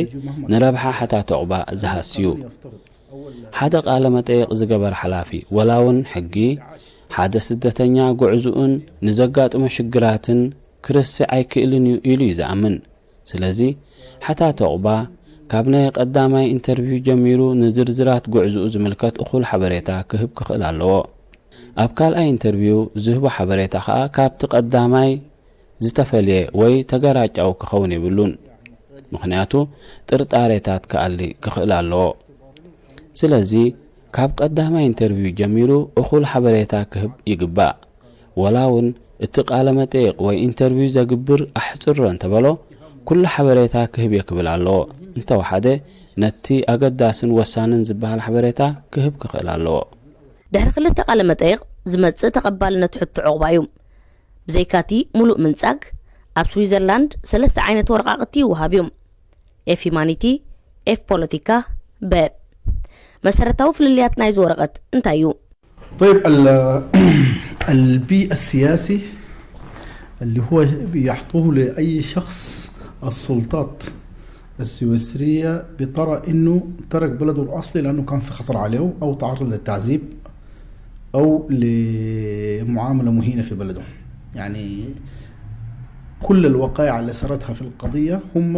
ንረብሓ ሓታቲ ዑቕባ ዝሃስዩ። ሓደ ቃለ መጠይቕ ዝገበር ሓላፊ፣ ወላ እውን ሕጊ፣ ሓደ ስደተኛ ጉዕዝኡን ንዘጋጥሞ ሽግራትን ክርስዕ ኣይክእልን እዩ ኢሉ እዩ ዝኣምን። ስለዚ፣ ሓታቲ ዑቕባ ካብ ናይ ቀዳማይ ኢንተርቪው ጀሚሩ ንዝርዝራት ጉዕዝኡ ዝምልከት እኹል ሓበሬታ ክህብ ክኽእል ኣለዎ። ኣብ ካልኣይ ኢንተርቪው ዝህቦ ሓበሬታ ከኣ ካብቲ ቀዳማይ ዝተፈልየ ወይ ተገራጫዊ ክኸውን የብሉን። ምኽንያቱ፣ ጥርጣሬታት ክኣሊ ክኽእል ኣለዎ። ስለዚ፣ ካብ ቀዳማይ ኢንተርቪው ጀሚሩ እኹል ሓበሬታ ክህብ ይግባእ። ወላ እውን እቲ ቃለ መጠይቕ ወይ ኢንተርቪው ዘግብር ኣሕጽሮ እንተበሎ፣ ኩሉ ሓበሬታ ክህብ የክብል ኣለዎ። እንተወሓደ፣ ነቲ ኣገዳስን ወሳንን ዝበሃል ሓበሬታ ክህብ ክኽእል ኣለዎ። ድሕሪ ክልተ ቃለ መጠይቕ ዝመጽእ ተቐባልነት ሕቶ ዑቕባ እዩ። ብዘይካቲ ሙሉእ ምንጻግ፣ ኣብ ስዊዘርላንድ ሰለስተ ዓይነት ወረቓቕቲ ይወሃብ እዩ። ኤፍ ሂማኒቲ፣ ኤፍ ፖለቲካ፣ በ። መሰረታዊ ፍልልያት ናይዚ ወረቐት እንታይ እዩ? طيب، ال- البي السياسي اللي هو بيعطوه لأي شخص السلطات السويسرية بترى إنه ترك بلده الأصلي لأنه كان في خطر عليه أو تعرض للتعذيب أو لمعاملة مهينة في بلده. يعني، كل الوقائع اللي صارتها في القضية هم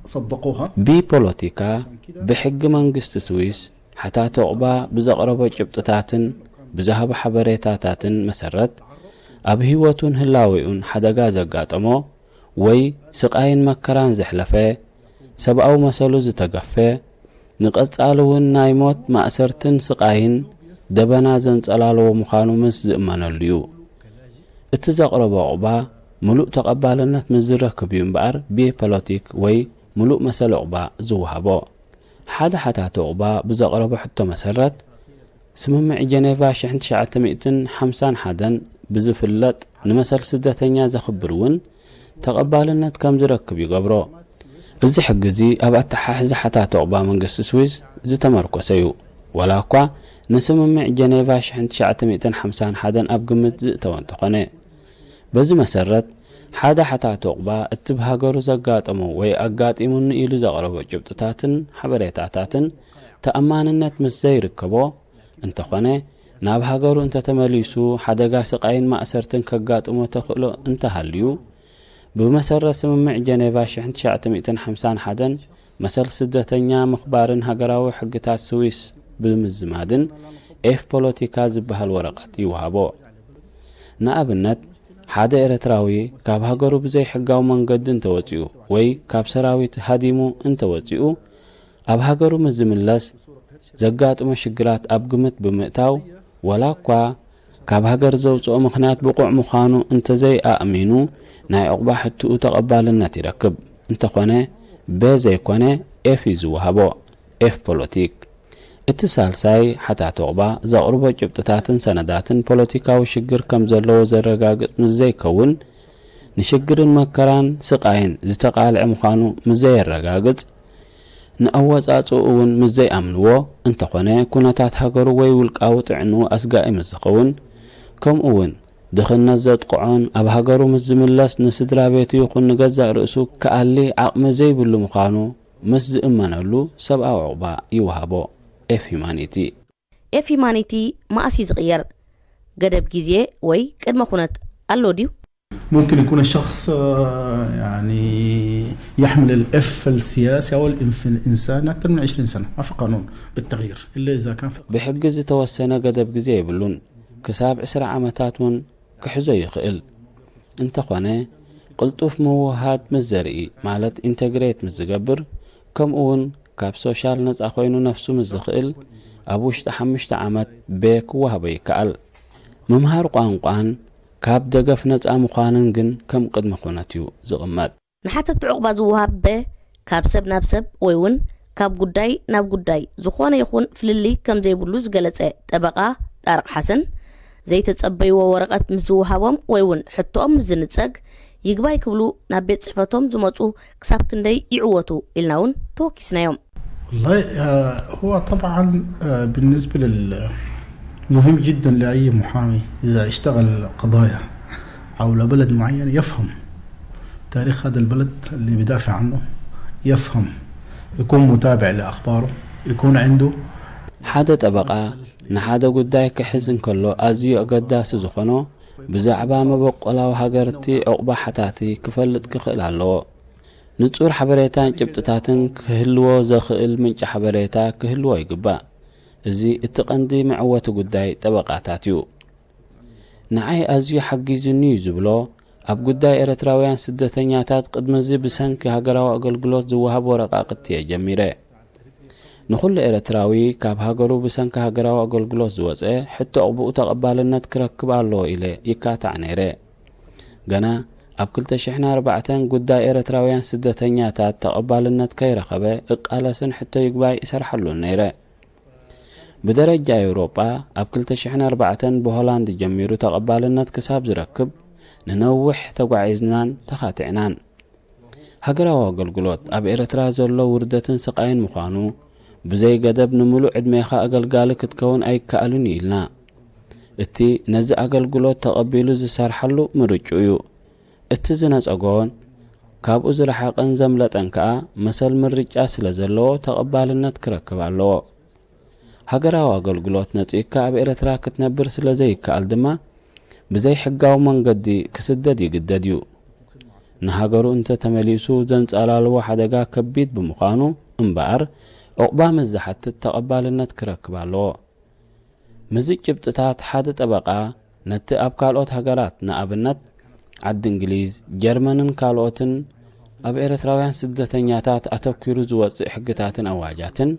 صدقوها. ቢ ፖለቲካ ብሕጊ መንግስቲ ስዊስ ሓታቲ ዑቕባ ብዘቕረቦ ጭብጥታትን ብዝሃቦ ሓበሬታታትን መሰረት፣ ኣብ ህይወቱን ህላዌኡን ሓደጋ ዘጋጠሞ ወይ ስቓይን መከራን ዘሕለፈ፣ ሰብኣዊ መሰሉ ዝተገፈ፣ ንቐጻሊ እውን ናይ ሞት ማእሰርትን ስቓይን ደበና ዘንጸላለዎ ምዃኑ ምስ ዝእመነሉ እዩ። እቲ ዘቕረቦ ዑቕባ ምሉእ ተቐባልነት ምስ ዝረክብ እዩ እምበኣር፣ ብ ፖለቲክ ወይ ምሉእ መሰል ዑቕባ ዝወሃቦ። ሓደ ሓታቲ ዑቕባ ብዘቕረቦ ሕቶ መሰረት፣ ስምምዕ ጀኔቫ ሽሕን ትሽዓተ ሚእትን ሓምሳን ሓደን ብዝፍለጥ ንመሰል ስደተኛ ዘኽብር እውን ተቐባልነት ከም ዝረክብ ይገብሮ። እዚ ሕጊ እዚ ኣብ ኣተሓሕዛ ሓታቲ ዑቕባ መንግስቲ ስዊዝ ዝተመርኮሰ እዩ። ዋላ እኳ ንስምምዕ ጀኔቫ ሽሕን ትሽዓተ ሚእትን ሓምሳን ሓደን ኣብ ግምት ዝእተወ እንተኾነ፣ በዚ መሰረት፣ ሓደ ሓታቲ ዑቕባ እቲ ብሃገሩ ዘጋጠሞ ወይ ኣጋጢሙኒ ኢሉ ዘቕረቦ ጭብጥታትን ሓበሬታታትን ተኣማንነት ምስ ዘይርከቦ፣ እንተኾነ፣ ናብ ሃገሩ እንተተመሊሱ ሓደጋ ስቓይን ማእሰርትን ከጋጥሞ ተኽእሎ እንተሃልዩ፣ ብመሰረት ስምምዕ ጀኔቫ ሽሕን ትሽዓተ ሚእትን ሓምሳን ሓደን መሰል ስደተኛ ምኽባርን ሃገራዊ ሕግታት ስዊስ ብምዝማድን ኤፍ ፖለቲካ ዝበሃል ወረቐት ይወሃቦ። ንኣብነት፣ ሓደ ኤርትራዊ ካብ ሃገሩ ብዘይሕጋዊ መንገዲ እንተወጺኡ ወይ ካብ ሰራዊት ሃዲሙ እንተወጺኡ፣ ኣብ ሃገሩ ምስ ዝምለስ ዘጋጥሞ ሽግራት ኣብ ግምት ብምእታው፣ ዋላ እኳ ካብ ሃገር ዘውጽኦ ምኽንያት ብቑዕ ምዃኑ እንተዘይኣእሚኑ፣ ናይ ዑቕባ ሕትኡ ተቐባልነት ይረክብ። እንተኾነ፣ በ ዘይኮነ ኤፍ እዩ ዝወሃቦ። ኤፍ ፖለቲክ። እቲ ሳልሳይ ሓታቲ ዑቕባ ዘቕርቦ ጭብጥታትን ሰነዳትን ፖለቲካዊ ሽግር ከም ዘለዎ ዘረጋግጽ ምስ ዘይከውን፣ ንሽግርን መከራን ስቓይን ዝተቓልዐ ምዃኑ ምስ ዘየረጋግጽ፣ ንኣወጻጽኡ እውን ምስ ዘይኣምንዎ፣ እንተኾነ ኩነታት ሃገሩ ወይ ውልቃዊ ጥዕንኡ ኣስጋኢ ምስ ዝኸውን፣ ከምኡ እውን ድኽነት ዘጥቕዖን ኣብ ሃገሩ ምስ ዝምለስ ንስድራ ቤቱ ይኹን ንገዛእ ርእሱ ክኣሊ ዓቕሚ ዘይብሉ ምዃኑ ምስ ዝእመነሉ ሰብኣዊ ዕቑባ ይወሃቦ። ኤፍ ሂማኒቲ። ኤፍ ሂማኒቲ መኣስ እዩ ዝቕየር? ገደብ ግዜ ወይ ቅድመ ኩነት ኣሎ ድዩ? ممكن يكون الشخص آه، يعني يحمل الاف السياسي او الانف الانسان اكثر من عشرين سنه، ما في قانون بالتغيير الا اذا كان في ብሕጊ ዝተወሰነ ገደብ ግዜ የብሉን። ክሳብ ዕስራ ዓመታት እውን ክሕዞ ይኽእል። እንተኾነ፣ ቅልጡፍ ምውሃድ ምስ ዘርኢ፣ ማለት ኢንተግሬት ምስ ዝገብር፣ ከምኡ እውን ካብ ሶሻል ነጻ ኮይኑ ነፍሱ ምስ ዝኽእል፣ ኣብ ውሽጢ ሓሙሽተ ዓመት ቤ ክወሃቦ ይከኣል። ምምሃር ቋንቋን ካብ ደገፍ ነጻ ምዃንን ግን ከም ቅድመ ኩነት እዩ ዝቕመጥ። ንሓተቲ ዕቑባ ዝወሃብ በ ካብ ሰብ ናብ ሰብ ወይ እውን ካብ ጉዳይ ናብ ጉዳይ ዝኾነ ይኹን ፍልልይ ከም ዘይብሉ ዝገለጸ ጠበቓ ጣርቕ ሓሰን፣ ዘይተጸበይዎ ወረቐት ምስ ዝወሃቦም ወይ እውን ሕቶኦም ምስ ዝንጸግ ይግባይ ክብሉ ናብ ቤት ጽሕፈቶም ዝመጹ ክሳብ ክንደይ ይዕወቱ ኢልና እውን ተወኪስናዮም። والله آه، هو طبعا آه، بالنسبة لل مهم جدا لأي محامي إذا اشتغل قضايا حول بلد معين يفهم تاريخ هذا البلد اللي بيدافع عنه، يفهم، يكون متابع لأخباره، يكون عنده ሓደ ጠበቓ ንሓደ ጉዳይ ክሕዝ እንከሎ ኣዝዩ ኣገዳሲ ዝኾኖ ብዛዕባ መበቆላዊ ሃገርቲ ዕቑባ ሓታቲ ክፈልጥ ክኽእል ኣለዎ። ንጹር ሓበሬታን ጭብጥታትን ክህልዎ ዘኽእል ምንጪ ሓበሬታ ክህልዎ ይግባእ። እዚ እቲ ቀንዲ መዕወቲ ጉዳይ ጠበቓታት እዩ። ንዓይ ኣዝዩ ሓጊዙኒ እዩ ዝብሎ ኣብ ጉዳይ ኤርትራውያን ስደተኛታት ቅድሚ እዚ ብሰንኪ ሃገራዊ ኣገልግሎት ዝወሃብ ወረቓቕቲ እየ ጀሚረ። ንኹሉ ኤርትራዊ ካብ ሃገሩ ብሰንኪ ሃገራዊ ኣገልግሎት ዝወጸ ሕቶ ዕቑብኡ ተቐባልነት ክረክብ ኣለዎ ኢለ ይካታዕ ነይረ። ገና ኣብ ክልተ ሽሕን ኣርባዕተን ጉዳይ ኤርትራውያን ስደተኛታት ተቐባልነት ከይረኸበ እቃለስን ሕቶ ይግባይ እሰርሓሉን ነይረ። ብደረጃ ኤውሮጳ ኣብ ክልተ ሽሕን ኣርባዕተን ብሆላንድ ጀሚሩ ተቐባልነት ክሳብ ዝረክብ ንነዊሕ ተጓዒዝናን ተኻቲዕናን። ሃገራዊ ኣገልግሎት ኣብ ኤርትራ ዘሎ ውርደትን ስቓይን ምዃኑ ብዘይ ገደብ ንምሉእ ዕድሜኻ ኣገልጋሊ ክትከውን ኣይከኣልን እዩ ኢልና። እቲ ነዚ ኣገልግሎት ተቐቢሉ ዝሰርሓሉ ምርጭኡ እዩ። እቲ ዝነጸጎን ካብኡ ዝረሓቐን ዘምለጠን ከኣ መሰል ምርጫ ስለ ዘለዎ ተቐባልነት ክረክብ ኣለዎ። ሃገራዊ ኣገልግሎት ነጺግካ ኣብ ኤርትራ ክትነብር ስለ ዘይከኣል ድማ ብዘይ ሕጋዊ መንገዲ ክስደድ ይግደድ እዩ። ንሃገሩ እንተ ተመሊሱ ዘንጸላልዎ ሓደጋ ከቢድ ብምዃኑ እምበኣር ዕቑባ ምስ ዝሓትት ተቐባልነት ክረክብ ኣለዎ። ምስዚ ጭብጥታት ሓደ ጠበቓ ነቲ ኣብ ካልኦት ሃገራት ንኣብነት ዓዲ እንግሊዝ፣ ጀርመንን ካልኦትን ኣብ ኤርትራውያን ስደተኛታት ኣተኲሩ ዝወጽእ ሕግታትን ኣዋጃትን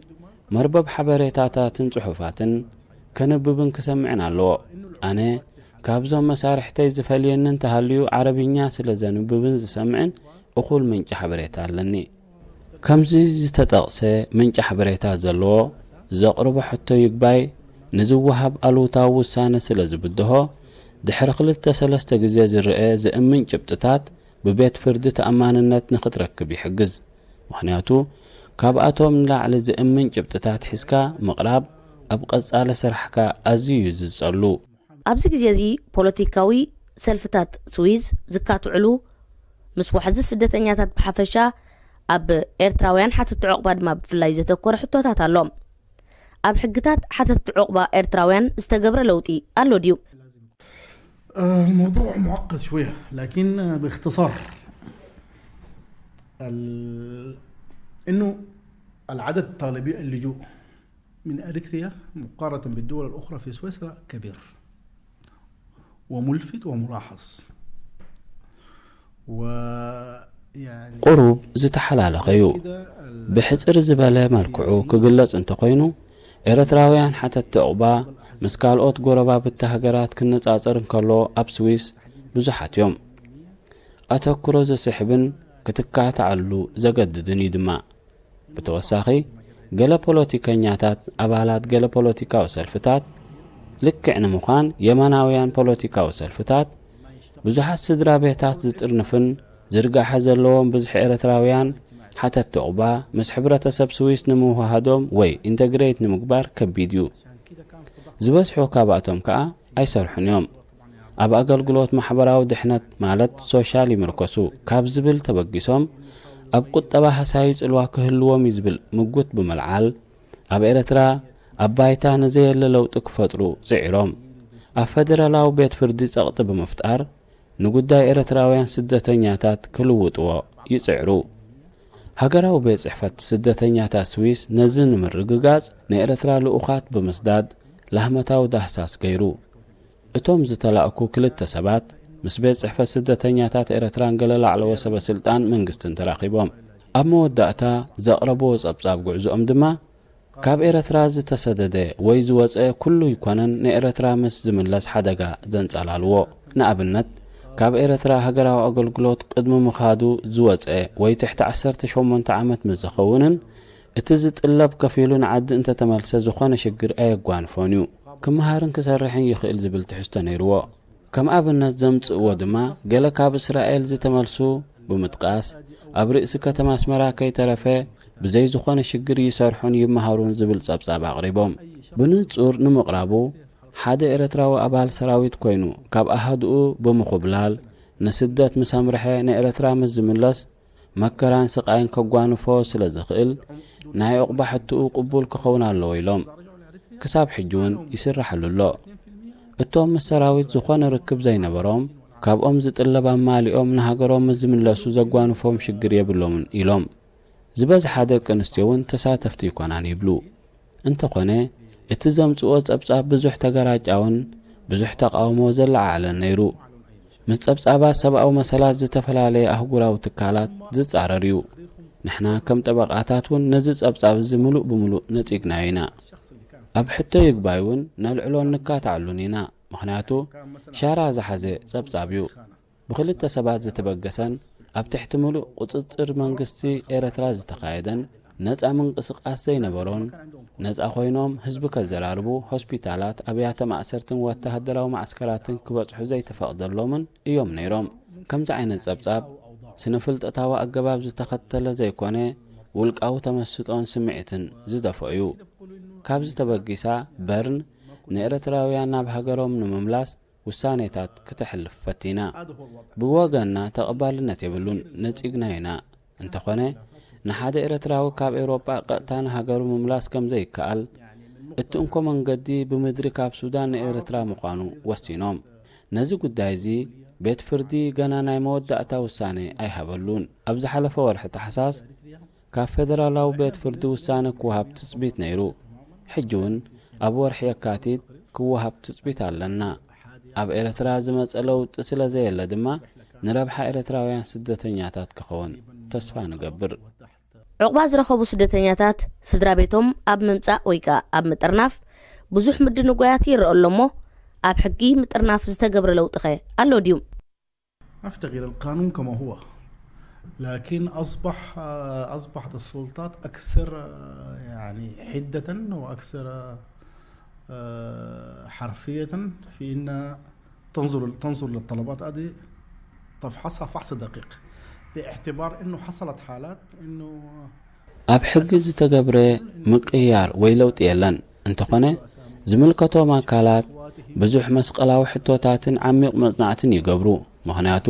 መርበብ ሓበሬታታትን ጽሑፋትን ከንብብን ክሰምዕን ኣለዎ። ኣነ ካብዞም መሳርሕተይ ዝፈልየኒ እንተሃልዩ ዓረብኛ ስለ ዘንብብን ዝሰምዕን እኹል ምንጪ ሓበሬታ ኣለኒ። ከምዚ ዝተጠቕሰ ምንጪ ሓበሬታ ዘለዎ ዘቕርቦ ሕቶ ይግባይ ንዝወሃብ ኣሉታዊ ውሳነ ስለ ዝብድሆ ድሕሪ ክልተ ሰለስተ ግዜ ዝረኣ ዝእምን ጭብጥታት ብቤት ፍርዲ ተኣማንነት ንኽትረክብ ይሕግዝ። ምኽንያቱ ካብኣቶም ንላዕሊ ዝእምን ጭብጥታት ሒዝካ ምቕራብ ኣብ ቀጻሊ ስራሕካ ኣዝዩ እዩ ዝጸሉ። ኣብዚ ግዜ እዚ ፖለቲካዊ ሰልፍታት ስዊዝ ዝካትዕሉ ምስ ዋሕዚ ስደተኛታት ብሓፈሻ ኣብ ኤርትራውያን ሓተቲ ዕቑባ ድማ ብፍላይ ዘተኮረ ሕቶታት ኣሎ። ኣብ ሕግታት ሓተቲ ዕቑባ ኤርትራውያን ዝተገብረ ለውጢ ኣሎ ድዩ? آه، الموضوع معقد شوية، لكن باختصار ال... إنه العدد طالبي اللجوء من أريتريا مقارنة بالدول الأخرى في سويسرا كبير وملفت وملاحظ. و يعني ቁሩብ ዝተሓላለኸ እዩ። كده ال- ብሕጽር ዝበለ መልክዑ ክግለጽ እንተኾይኑ፣ ኤርትራውያን ሓተትቲ ዕቑባ ምስ ካልኦት ጎረባብቲ ሃገራት ክነጻጸር እንከሎ ኣብ ስዊስ ብዙሓት እዮም። ኣተኩሮ ዝስሕብን ክትካታዓሉ ዘገድድን እዩ ድማ። ብተወሳኺ፣ ገለ ፖለቲከኛታት ኣባላት ገለ ፖለቲካዊ ሰልፍታት፣ ልክዕ ንምዃን የማናውያን ፖለቲካዊ ሰልፍታት፣ ብዙሓት ስድራ ቤታት ዝጥርንፍን ዝርጋሐ ዘለዎም ብዝሒ ኤርትራውያን ሓተትቲ ዑቕባ ምስ ሕብረተሰብ ስዊስ ንምውህሃዶም ወይ ኢንተግሬት ንምግባር ከቢድ እዩ። ዝበዝሑ ካብኣቶም ከኣ ኣይሰርሑን እዮም። ኣብ ኣገልግሎት ማሕበራዊ ድሕነት ማለት ሶሻል ይምርኮሱ ካብ ዝብል ተበጊሶም ኣብ ቁጠባ ሃሳዪ ጽልዋ ክህልዎም እዩ ዝብል ምጉት ብምልዓል፣ ኣብ ኤርትራ ኣብ ባይታ ንዘየለ ለውጢ ክፈጥሩ ጽዒሮም፣ ኣብ ፈደራላዊ ቤት ፍርዲ ጸቕጢ ብምፍጣር ንጉዳይ ኤርትራውያን ስደተኛታት ክልውጥዎ ይጽዕሩ። ሃገራዊ ቤት ጽሕፈት ስደተኛታት ስዊስ ነዚ ንምርግጋጽ ንኤርትራ ልኡኻት ብምስዳድ ላህመታዊ ዳህሳስ ገይሩ። እቶም ዝተላእኩ ክልተ ሰባት ምስ ቤት ጽሕፈት ስደተኛታት ኤርትራን ገለ ላዕለዎ ሰበ ስልጣን መንግስትን ተራኺቦም። ኣብ መወዳእታ ዘቕረብዎ ጸብጻብ ጉዕዞኦም ድማ ካብ ኤርትራ ዝተሰደደ ወይ ዝወጸ ኩሉ ይኮነን ንኤርትራ ምስ ዝምለስ ሓደጋ ዘንጸላልዎ። ንኣብነት ካብ ኤርትራ ሃገራዊ ኣገልግሎት ቅድሚ ምኻዱ ዝወጸ ወይ ትሕቲ ዓሰርተ ሸሞንተ ዓመት ምስ ዝኸውንን እቲ ዝጥለብ ከፊሉ ንዓዲ እንተተመልሰ ዝኾነ ሽግር ኣየጓንፎን እዩ። ክመሃርን ክሰርሕን ይኽእል ዝብል ትሕዝቶ ነይርዎ። ከም ኣብነት ዘምጽእዎ ድማ ገለ ካብ እስራኤል ዝተመልሱ ብምጥቃስ ኣብ ርእሲ ከተማ ኣስመራ ከይተረፈ ብዘይ ዝኾነ ሽግር ይሰርሑን ይመሃሩን ዝብል ጸብጻብ ኣቕሪቦም። ብንጹር ንምቕራቡ ሓደ ኤርትራዊ ኣባል ሰራዊት ኮይኑ ካብ ኣሃድኡ ብምኹብላል ንስደት ምስ ኣምርሐ ንኤርትራ ምስ ዝምለስ መከራን ስቓይን ከጓንፎ ስለ ዝኽእል ናይ ዑቕባ ሕትኡ ቅቡል ክኸውን ኣለዎ ኢሎም። ክሳብ ሕጂ እውን ይስራሕሉ ኣሎ። እቶም ምስ ሰራዊት ዝኾነ ርክብ ዘይነበሮም ካብኦም ዝጥለብ ኣማሊኦም ንሃገሮም ምስ ዝምለሱ ዘጓንፎም ሽግር የብሎምን ኢሎም። ዝበዝሓ ደቂ ኣንስትዮ እውን ተሳተፍቲ ይኮናን ይብሉ። እንተኾነ እቲ ዘምጽኦ ጸብጻብ ብዙሕ ተገራጫውን ብዙሕ ተቃውሞ ዘለዓዓለን ነይሩ። ምስ ጸብጻባት ሰብኣዊ መሰላት ዝተፈላለየ ኣህጉራዊ ትካላት ዝጻረር እዩ። ንሕና ከም ጠበቃታት እውን ነዚ ጸብጻብ እዚ ምሉእ ብምሉእ ነጺግናዮ ኢና። ኣብ ሕቶ ይግባይ እውን ነልዕሎን ንካታዕሉን ኢና። ምኽንያቱ ሻራ ዝሓዘ ጸብጻብ እዩ። ብክልተ ሰባት ዝተበገሰን ኣብ ትሕቲ ምሉእ ቁጽጽር መንግስቲ ኤርትራ ዝተኻየደን ነጻ ምንቅስቃስ ዘይነበሮን ነጻ ኮይኖም ህዝቢ ከዘራርቡ ሆስፒታላት፣ ኣብያተ ማእሰርትን ወተሃደራዊ ማዕስከራትን ክበጽሑ ዘይተፈቕደሎምን እዮም ነይሮም። ከምዚ ዓይነት ጸብጻብ ስነ ፍልጠታዊ ኣገባብ ዝተኸተለ ዘይኮነ ውልቃዊ ተመስጦን ስምዒትን ዝደፍኦ እዩ። ካብዚ ተበጊሳ በርን ንኤርትራውያን ናብ ሃገሮም ንምምላስ ውሳኔታት ክተሕልፍ ፈቲና። ብወገንና ተቐባልነት የብሉን፣ ነጺግናዮ ኢና። እንተኾነ ንሓደ ኤርትራዊ ካብ ኤውሮጳ ቀጥታ ንሃገሩ ምምላስ ከም ዘይከኣል እቲ እንኮ መንገዲ ብምድሪ ካብ ሱዳን ንኤርትራ ምዃኑ ወሲኖም። ነዚ ጉዳይ እዚ ቤት ፍርዲ ገና ናይ መወዳእታ ውሳኔ ኣይሃበሉን። ኣብ ዝሓለፈ ወርሒ ታሕሳስ ካብ ፌደራላዊ ቤት ፍርዲ ውሳነ ክወሃብ ትጽቢት ነይሩ። ሕጂ እውን ኣብ ወርሒ የካቲት ክወሃብ ትጽቢት ኣለና። ኣብ ኤርትራ ዝመጸ ለውጢ ስለ ዘየለ ድማ ንረብሓ ኤርትራውያን ስደተኛታት ክኸውን ተስፋ ንገብር። ዕቑባ ዝረኸቡ ስደተኛታት ስድራ ቤቶም ኣብ ምምጻእ ወይ ከኣ ኣብ ምጥርናፍ ብዙሕ ምድንጓያት ይረአ ኣሎ እሞ ኣብ ሕጊ ምጥርናፍ ዝተገብረ ለውጢኸ ኣሎ ድዩ? أفتقر القانون كما هو، لكن أصبح أصبحت السلطات أكثر يعني حدة وأكثر حرفية في أن تنظر تنظر للطلبات هذه، تفحصها فحص دقيق، باعتبار أنه حصلت حالات أنه ኣብ ሕጊ ዝተገብረ ምቅያር ወይ ለውጢ የለን። እንተኾነ ዝምልከቶም ኣካላት ብዙሕ መስቀላዊ ሕቶታትን ዓሚቕ መጽናዕትን ይገብሩ። ምኽንያቱ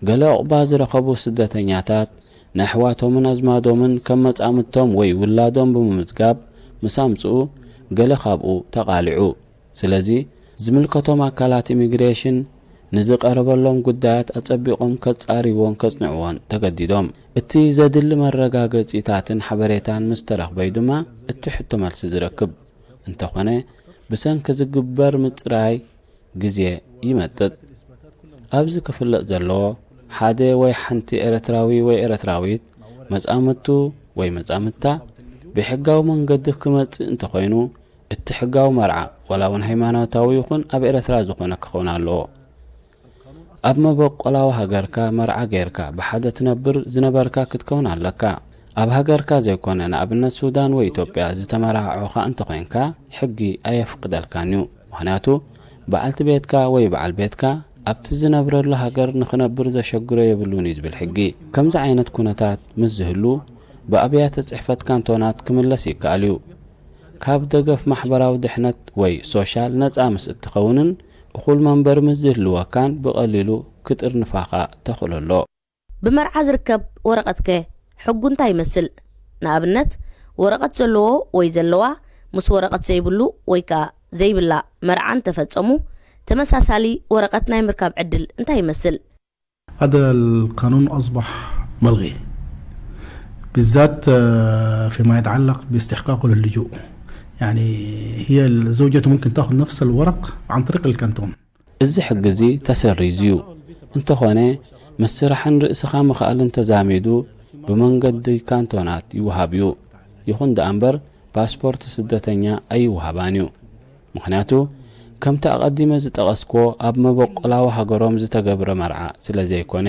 ገለ ዕቑባ ዝረኸቡ ስደተኛታት ንኣሕዋቶምን ኣዝማዶምን ከም መጻምድቶም ወይ ውላዶም ብምምዝጋብ ምስ ኣምጽኡ ገለ ካብኡ ተቓሊዑ። ስለዚ ዝምልከቶም ኣካላት ኢሚግሬሽን ንዝቐረበሎም ጉዳያት ኣጸቢቖም ከጻርይዎን ከጽንዕዎን ተገዲዶም። እቲ ዘድሊ መረጋገጺታትን ሓበሬታን ምስ ተረኽበዩ ድማ እቲ ሕቶ መልሲ ዝረክብ። እንተኾነ ብሰንኪ ዝግበር ምጽራይ ግዜ ይመጥጥ። ኣብዚ ክፍለጥ ዘለዎ ሓደ ወይ ሓንቲ ኤርትራዊ ወይ ኤርትራዊት መጻምድቱ ወይ መጻምድታ ብሕጋዊ መንገዲ ክመጽእ እንተኾይኑ እቲ ሕጋዊ መርዓ ዋላ እውን ሃይማኖታዊ ይኹን ኣብ ኤርትራ ዝኾነ ክኸውን ኣለዎ። ኣብ መበቆላዊ ሃገርካ መርዓ ጌርካ ብሓደ ትነብር ዝነበርካ ክትከውን ኣለካ። ኣብ ሃገርካ ዘይኮነ ንኣብነት ሱዳን ወይ ኢትዮጵያ ዝተመራዓዑኻ እንተኾይንካ ሕጊ ኣየፍቅደልካን እዩ። ምኽንያቱ በዓልቲ ቤትካ ወይ በዓል ቤትካ ኣብቲ ዝነብረሉ ሃገር ንኽነብር ዘሸግሮ የብሉን እዩ ዝብል ሕጊ። ከምዚ ዓይነት ኩነታት ምስ ዝህሉ ብኣብያተ ጽሕፈት ካንቶናት ክምለስ ይከኣል እዩ። ካብ ደገፍ ማሕበራዊ ድሕነት ወይ ሶሻል ነጻ ምስ እትኸውንን እኹል መንበሪ ምስ ዝህልወካን ብቐሊሉ ክጥርንፋኻ ተኽእሎ ኣሎ። ብመርዓ ዝርከብ ወረቐትከ ሕጉ እንታይ ይመስል? ንኣብነት ወረቐት ዘለዎ ወይ ዘለዋ ምስ ወረቐት ዘይብሉ ወይ ከኣ ዘይብላ መርዓ እንተፈጸሙ ተመሳሳሊ ወረቐት ናይ ምርካብ ዕድል እንታይ ይመስል? هذا القانون أصبح ملغي، بالذات آه، فيما يتعلق باستحقاقه للجوء. يعني هي الزوجة ممكن تأخذ نفس الورق عن طريق الكانتون. እዚ ሕጊ እዚ ተሰሪዙ እዩ። እንተኾነ ምስ ስራሕን ርእስኻ ምኽኣልን ተዛሚዱ ብመንገዲ ካንቶናት ይወሃብ እዩ። ይኹን ደኣ እምበር ፓስፖርት ስደተኛ ኣይወሃባን እዩ። ምኽንያቱ ከምቲ ኣቐዲመ ዝጠቐስክዎ ኣብ መበቆላዊ ሃገሮም ዝተገብረ መርዓ ስለ ዘይኮነ።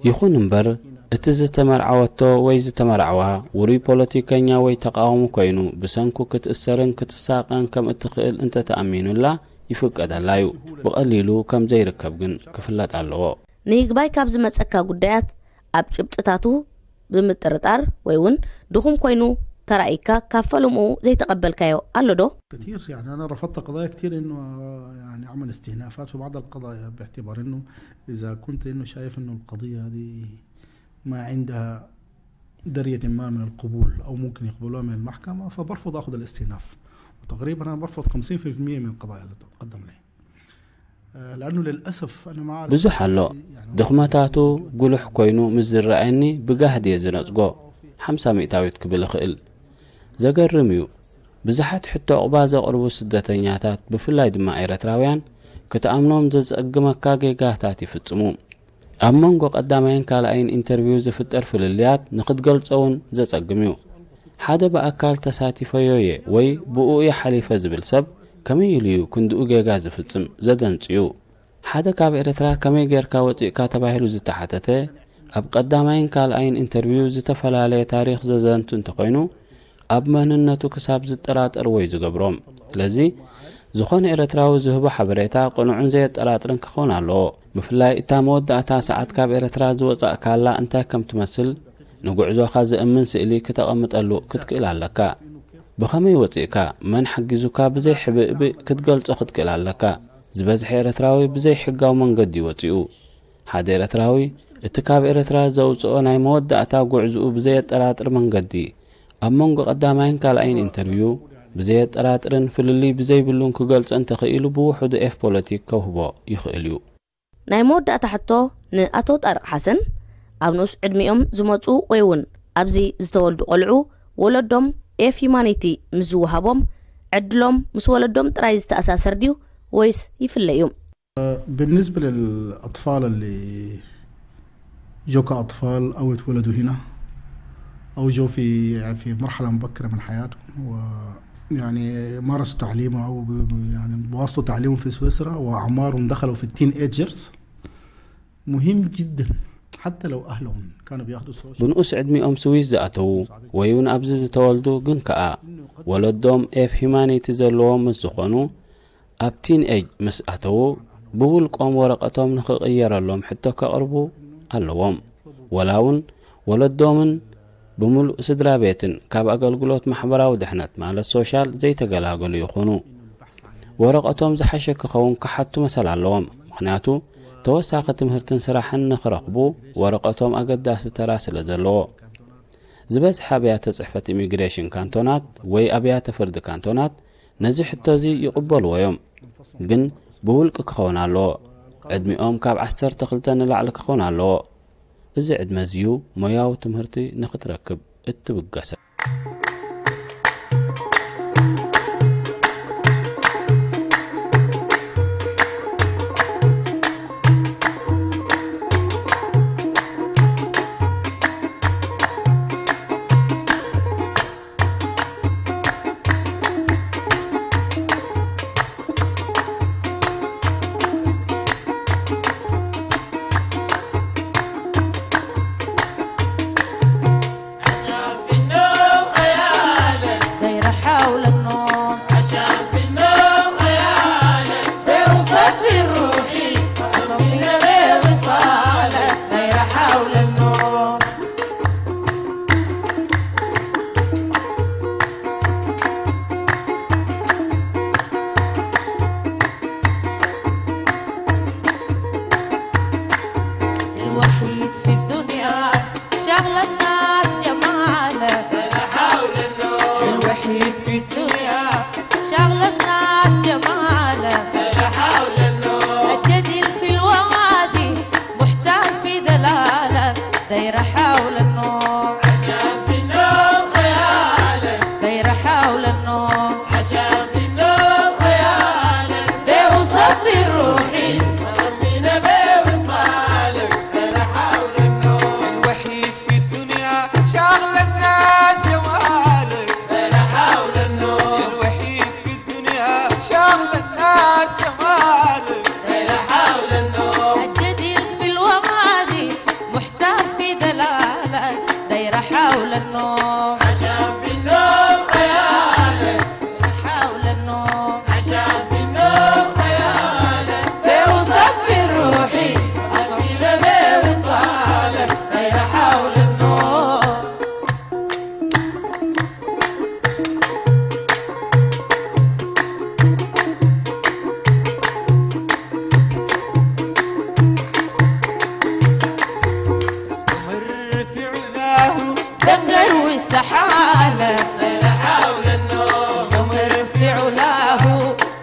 ይኹን እምበር እቲ ዝተመርዓወቶ ወይ ዝተመርዓዋ ውሩይ ፖለቲከኛ ወይ ተቓዋሚ ኮይኑ ብሰንኩ ክትእሰርን ክትሳቐን ከም እትኽእል እንተተኣሚኑላ ይፍቀደላ እዩ። ብቐሊሉ ከም ዘይርከብ ግን ክፍለጥ ኣለዎ። ንይግባይ ካብ ዝመጸካ ጉዳያት ኣብ ጭብጥታቱ ብምጥርጣር ወይ እውን ድኹም ኮይኑ ተራእይካ ካብ ፈለምኡ ዘይተቐበልካዮ ኣሎ ዶ? كثير، يعني أنا رفضت قضايا كثير إنه يعني أعمل استئنافات في بعض القضايا باعتبار إنه إذا كنت إنه شايف إنه القضية هذه ما عندها درجة ما من القبول أو ممكن يقبلوها من المحكمة، فبرفض أخذ الاستئناف. وتقريبا أنا برفض خمسين في المية من القضايا اللي تتقدم لي. آه، لأنه للأسف أنا ما أعرف ብዙሕ ኣሎ። ድኽመታቱ ጉሉሕ ኮይኑ ምስ ዝረኣየኒ ብጋህዲ እየ ዝነጽጎ። ሓምሳ ሚእታዊት ክብል እኽእል። ዘገርም እዩ። ብዙሓት ሕቶ ዕቑባ ዘቕርቡ ስደተኛታት፣ ብፍላይ ድማ ኤርትራውያን፣ ክትኣምኖም ዘጸግመካ ጌጋታት ይፍጽሙ። ኣብ መንጎ ቀዳማይን ካልኣይን ኢንተርቪው ዝፍጠር ፍልልያት ንኽትገልጾ እውን ዘጸግም እዩ። ሓደ ብኣካል ተሳቲፈዮ እየ ወይ ብኡ እየ ሓሊፈ ዝብል ሰብ ከመይ ኢሉ እዩ ክንድኡ ጌጋ ዝፍጽም? ዘደንጽ እዩ። ሓደ ካብ ኤርትራ ከመይ ጌርካ ወጺእካ ተባሂሉ ዝተሓተተ፣ ኣብ ቀዳማይን ካልኣይን ኢንተርቪው ዝተፈላለየ ታሪኽ ዘዘንቱ እንተኾይኑ፣ ኣብ መንነቱ ክሳብ ዝጠራጠርዎ እዩ ዝገብሮም። ስለዚ ዝኾነ ኤርትራዊ ዝህቦ ሓበሬታ ቅኑዕን ዘየጠራጥርን ክኸውን ኣለዎ። ብፍላይ እታ መወዳእታ ሰዓት ካብ ኤርትራ ዝወጻእካላ እንታይ ከም ትመስል ንጉዕዞኻ ዘእምን ስእሊ ክተቐምጠሉ ክትክእል ኣለካ። ብኸመይ ወጺእካ፣ መን ሓጊዙካ ብዘይ ሕብእብእ ክትገልጾ ክትክእል ኣለካ። ዝበዝሐ ኤርትራዊ ብዘይ ሕጋዊ መንገዲ እዩ ወጺኡ። ሓደ ኤርትራዊ እቲ ካብ ኤርትራ ዘውጽኦ ናይ መወዳእታ ጉዕዝኡ ብዘየጠራጥር መንገዲ ኣብ መንጎ ቀዳማይን ካልኣይን ኢንተርቪው ብዘየጠራጥርን ፍልልይ ብዘይብሉን ክገልጾ እንተኽኢሉ ብውሑዱ ኤፍ ፖለቲክ ከውህቦ ይኽእል እዩ። ናይ መወዳእታ ሕቶ ንኣቶ ጣርቕ ሓሰን፣ ኣብ ንኡስ ዕድሚኦም ዝመጹ ወይ እውን ኣብዚ ዝተወልዱ ቆልዑ ወለዶም ኤፍ ሂማኒቲ ምስ ዝወሃቦም ዕድሎም ምስ ወለዶም ጥራይ ዝተኣሳሰር ድዩ ወይስ ይፍለ እዩ? بالنسبة للأطفال اللي جو كأطفال أو اتولدوا هنا أو جو في في مرحلة مبكرة من حياتهم و يعني مارسوا تعليمهم أو ب- ب- يعني واصلوا تعليمهم في سويسرا وأعمارهم دخلوا في التين ايجرز مهم جدا حتى لو أهلهم كانوا بياخذوا السوشيال ብንኡስ ዕድሚኦም ስዊስ ዝኣተዉ ወይ እውን ኣብዚ ዝተወልዱ ግን ከኣ ወለዶም ኤፍ ሂማኒቲ ዘለዎም ምስ ዝኾኑ ኣብ ቲን ኤጅ ምስ ኣተዉ ብውልቆም ወረቐቶም ንኽቕየረሎም ሕቶ ከቕርቡ ኣለዎም። ወላ እውን ወለዶምን ብምሉእ ስድራ ቤትን ካብ ኣገልግሎት ማሕበራዊ ድሕነት ማለት ሶሻል ዘይተገላገሉ ይኹኑ። ወረቐቶም ዝሓሸ ክኸውን ክሓቱ መሰል ኣለዎም። ምኽንያቱ ተወሳኺ ትምህርትን ስራሕን ንኽረኽቡ ወረቐቶም ኣገዳሲ ተራ ስለ ዘለዎ። ዝበዝሐ ኣብያተ ጽሕፈት ኢሚግሬሽን ካንቶናት ወይ ኣብያተ ፍርዲ ካንቶናት ነዚ ሕቶ እዚ ይቕበልዎ እዮም። ግን ብውልቂ ክኸውን ኣለዎ። ዕድሚኦም ካብ ዓሰርተ ክልተ ንላዕሊ ክኸውን ኣለዎ። እዚ ዕድመ እዚዩ ሞያዊ ትምህርቲ ንኽትረክብ እትብገሰ። أغلى الناس جمالا، حول النور. الجديد في الوادي، محتار في دلالا، داير حول النور. عشان في النور خيالا، داير حول النور. عشان في النور خيالا، بيوصل بالروحي، ربنا بيوصالك، داير حول النور. الوحيد في الدنيا شاغل الناس جمالك، داير حول النور. الوحيد في الدنيا شاغل الناس جمالك، داير حول النور. الجديد في الوادي، محتار في دلالك، داير حول النور. عشان في النور خيالك، حول النور. عشان في النور خيالك، بيوصل بالروحي، عقيلة بيوصالك، داير حول النور. دنقر واستحالة،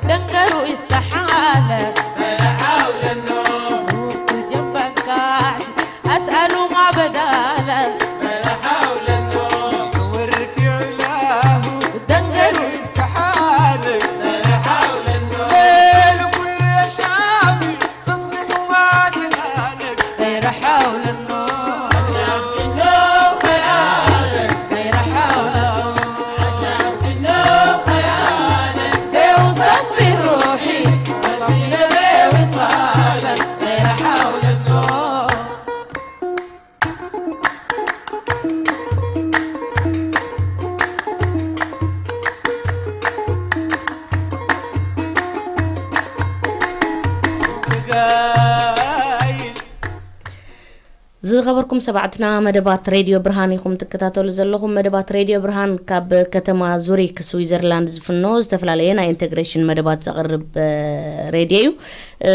دنقر واستحالة. زرت جنبك قاعد، أسأل ما بدالك. دنقر واستحالة. ليل كل يا شامي، تصبح وما تنالك. داير حول النور. عشان في النور خيالك، داير حول النور. عشان في النور خيالك، بيوصل بروحي، ربنا بيوصالك، داير حول النور. ዝኸበርኩም ሰማዕትና፣ መደባት ሬድዮ ብርሃን ኢኹም ትከታተሉ ዘለኹም። መደባት ሬድዮ ብርሃን ካብ ከተማ ዙሪክ ስዊዘርላንድ ዝፍኖ ዝተፈላለየ ናይ ኢንተግሬሽን መደባት ዘቕርብ፣ እ፣ ሬድዮ እዩ። እ፣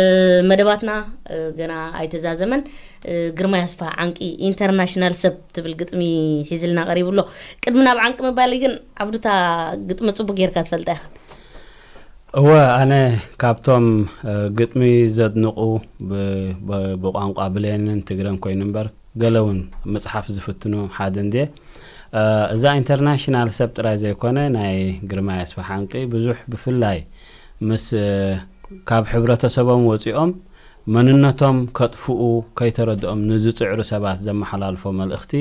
መደባትና፣ እ፣ ገና ኣይተዛዘመን። እ፣ ግርማይ ኣስፋ ዓንቂ ኢንተርናሽናል ሰብ ትብል ግጥሚ ሒዝልና ቀሪቡ ኣሎ። ቅድሚ ናብ ዓንቂ ምባለይ ግን፣ ዓብዱታ፣ ግጥሚ ጽቡቅ ጌርካ ትፈልጣ ኢኻ። እወ፣ ኣነ ካብቶም፣ እ፣ ግጥሚ ዘድንቑ ብ-፣ ብ-፣ ብቋንቋ ብሌንን ትግረን ኮይኑ እምበር፣ ገለ እውን ምጽሓፍ ዝፍትኑ ሓደ እንድየ። እ፣ እዛ ኢንተርናሽናል ሰብ ጥራይ ዘይኮነ፣ ናይ ግርማይ ኣስፋ ዓንቂ ብዙሕ፣ ብፍላይ ምስ፣ እ፣ ካብ ሕብረተሰቦም ወጺኦም መንነቶም ከጥፍኡ ከይተረድኦም ንዝጽዕሩ ሰባት ዘመሓላልፎ መልእኽቲ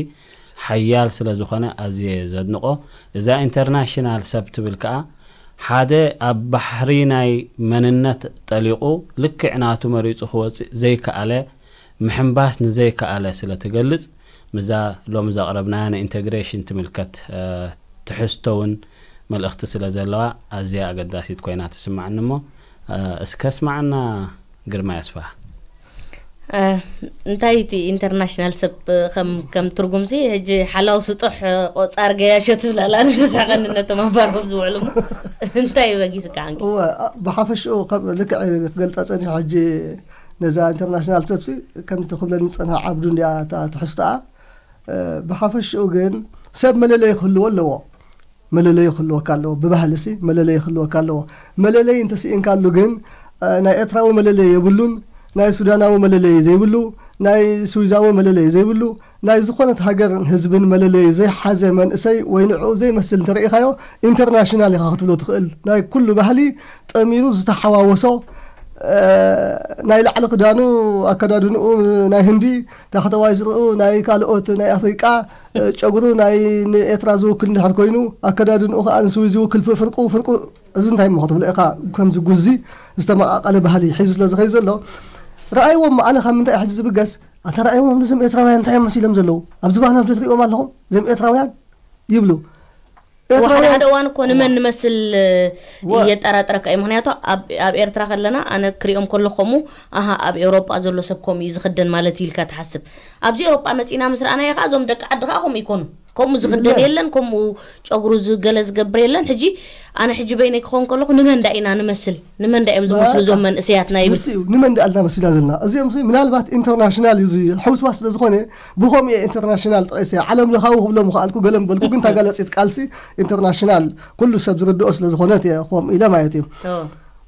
ሓያል ስለ ዝኾነ ኣዝየ ዘድንቖ። እዛ ኢንተርናሽናል ሰብ ትብል ከኣ፣ ሓደ ኣብ ባሕሪ ናይ መንነት ጠሊቑ ልክዕ ናቱ መሪጹ ክወጽእ ዘይከኣለ፣ ምሕንባስ ንዘይከኣለ ስለ ትገልጽ፣ ምስዛ ሎሚ ዘቕረብናያ ንኢንተግሬሽን ትምልከት፣ እ፣ ትሕዝቶ እውን መልእኽቲ ስለ ዘለዋ ኣዝያ ኣገዳሲት ኮይና ትስምዓኒ እሞ፣ እ፣ እስከ ስምዓና ግርማይ ኣስፋ። እ፣ እንታይ እቲ ኢንተርናሽናል ሰብ ከም፣ ከም ትርጉምሲ፣ ሕጂ ሓላው ስጡሕ ቆጻር ገያሾ ትብል ኣላ፣ ንተሳቀኒ ነቶም ኣባሮም ዝውዕሉ እሞ። እንታይ በጊስካ ዓንቂ? እወ፣ ኣ-፣ ብሓፈሽኡ ከም ልክዕ ክገልጻ ጸኒሑ፣ ሕጂ ነዛ ኢንተርናሽናል ሰብሲ ከምቲ ክብለኒ ዝጸንሐ ዓብዱ እንድያ እታ ትሕዝቶኣ። እ፣ ብሓፈሽኡ ግን ሰብ መለለዪ ክህልዎ ኣለዎ። መለለዪ ክህልወካ ኣለዎ። ብባህሊ ሲ መለለዪ ክህልወካ ኣለዎ። መለለዪ እንተስኢንካሉ ግን፣ እ፣ ናይ ኤርትራዊ መለለዪ የብሉን፣ ናይ ሱዳናዊ መለለዪ ዘይብሉ፣ ናይ ስዊዛዊ መለለዪ ዘይብሉ፣ ናይ ዝኾነት ሃገርን ህዝብን መለለዪ ዘይሓዘ መንእሰይ ወይ ንዕኡ ዘይመስል እንተረኢኻዮ፣ ኢንተርናሽናል ኢኻ ክትብሎ ትኽእል። ናይ ኩሉ ባህሊ ጠሚሩ ዝተሓዋወሶ፣ እ፣ ናይ ላዕሊ ክዳኑ፣ ኣከዳድንኡ ናይ ህንዲ፣ ታሕተዋይ ስረኡ ናይ ካልኦት ናይ ኣፍሪቃ፣ እ፣ ጨጉሩ ናይ ንኤርትራ ዝውክል እንድሕር ኮይኑ፣ ኣከዳድንኡ ከኣ ንስዊ ዝውክል፣ ፍ-፣ ፍርቁ፣ ፍርቁ፣ እዚ እንታይ እሞ ክትብሎ ኢኻ? ከምዚ ጉዚ ዝተመቓቐለ ባህሊ ሒዙ ስለ ዝኸይድ ዘሎ፣ ረኣይዎም፣ ኣነ ካብ ምንታይ ሕጂ ዝብገስ? ኣታ ረኣይዎም፣ እዞም ኤርትራውያን እንታይ እዮም መሲሎም ዘለዉ? ኣብዚ ባና ትሪእዎም ኣለኹም? እዞም ኤርትራውያን ይብሉ። እዋ፣ ሓደ ኤርትራውያን ሓደ እዋን እኮ ንመን ንመስል፣ እ፣ እዋ። የጠራጥረካ እዩ። ምኽንያቱ ኣብ፣ ኣብ ኤርትራ ከለና ኣነ ክሪኦም ከለኹ ከምኡ፣ ኣሃ፣ ኣብ ኤውሮጳ ዘሎ ሰብ ከምኡ እዩ ዝኽደን ማለት እዩ ኢልካ ትሓስብ። ኣብዚ ኤውሮጳ መጺና ምስ ረኣናዮ ከኣ እዞም ደቂ ዓዲ ከኣ ከምኡ ይኮኑ። ከምኡ ዝኽደን የለን። የለን፣ ከምኡ ጨጉሩ ዝገለ ዝገብር የለን። ሕጂ ኣነ ሕጂ በይነይ ክኸውን ከለኹ ንመን ዳ ኢና ንመስል? ንመን ዳ እዮም ዝመስሉ በቃ። እዞም መንእሰያትና ይብል? ምስ እዩ፣ ንመን ዳ ኣልና መሲልና ዘለና? እዚኦም ሲ ምናልባት ኢንተርናሽናል እዩ፣ እዚ ሕውስዋስ ስለ ዝኾነ ብኸምኡ እየ ኢንተርናሽናል ጠቒሰ። ዓለም ለኻዊ ክብሎም ምኽኣልኩ፣ ገለ ምበልኩ፣ ግን ተጋለጺት ቃልሲ ኢንተርናሽናል ኩሉ ሰብ ዝርድኦ ስለ ዝኾነት እየ ከምኡ ኢለ ማለት እዩ። ኦ።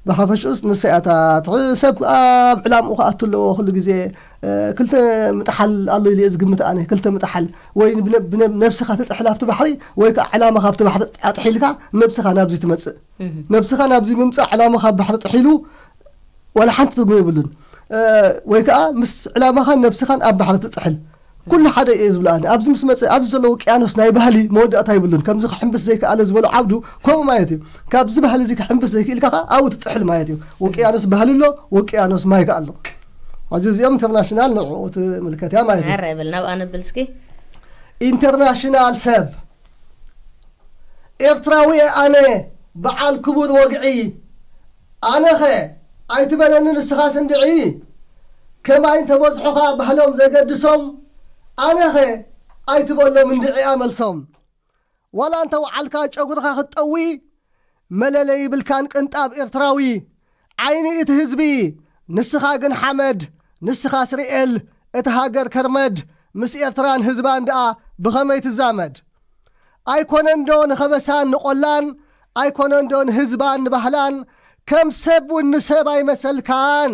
ብሓፈሽኡስ ንሳ እያ እታ ትሕ-፣ ሰብ ኣብ ዕላምኡ ክኣቱ ኣለዎ። ኩሉ ግዜ፣ እ፣ ክልተ ምጥሓል ኣሎ ኢለ እየ ዝግምት ኣነ። ክልተ ምጥሓል ወይ ብነ-፣ ብነ-፣ ነብስኻ ትጥሕል ኣብቲ ባሕሪ ወይ ከዓ ዕላማኻ ኣብቲ ባሕሪ ኣጥሒልካ ነብስኻ ናብዚ ትመጽእ። እህ። ነብስኻ ናብዚ ምምጻእ ዕላማኻ ኣብ ባሕሪ ጥሒሉ ዋላ ሓንቲ ትርጉም የብሉን። እ፣ ወይ ከዓ ምስ ዕላማኻን ነብስኻን ኣብ ባሕሪ ትጥሕል። ኩሉ ሓደ እየ ዝብሎ ኣነ። ኣብዚ ምስ መጸ፣ ኣብዚ ዘሎ ውቅያኖስ ናይ ባህሊ መወዳእታ የብሉን። ከምዚ ክሕምብስ ዘይከኣለ ዝበሎ ዓብዱ ከምኡ ማለት እዩ። ካብዚ ባህሊ እዚ ክሕምብስ ዘይክኢልካ ከኣ ኣብኡ ትጥሕል ማለት እዩ። ውቅያኖስ ባህሊ ኣሎ፣ ውቅያኖስ ማይ ከኣ ኣሎ። ሕጂ እዚኦም ኢንተርናሽናል ንዕኡ ትምልከት እያ ማለት እዩ። ኣረ በል ናብኣ ነብል እስኪ። ኢንተርናሽናል ሰብ ኤርትራዊ እየ ኣነ በዓል ክቡር ወግዒ። ኣነኸ ኣይትበለኒ ንስኻስ እንድዒ። ከማይ እንተበዝሑኻ ባህሎም ዘገድሶም። ኣነኸ ኣይትበሎም እንድዒ ኣመልሶም። ዋላ እንተ ወዓልካ ጨጉርኻ ክትጠዊ መለለይ ይብልካን ቅንጣብ ኤርትራዊ። ዓይኒ እቲ ህዝቢ ንስኻ ግን ሓመድ፣ ንስኻ ስርኤል እቲ ሃገር ከርመድ፣ ምስ ኤርትራን ህዝባን ደኣ ብኸመይ ትዛመድ? ኣይኮነንዶ ንኸበሳን ንቖላን፣ ኣይኮነንዶ ንህዝባን ንባህላን፣ ከም ሰብ እውን ንሰብ ኣይመሰልካን።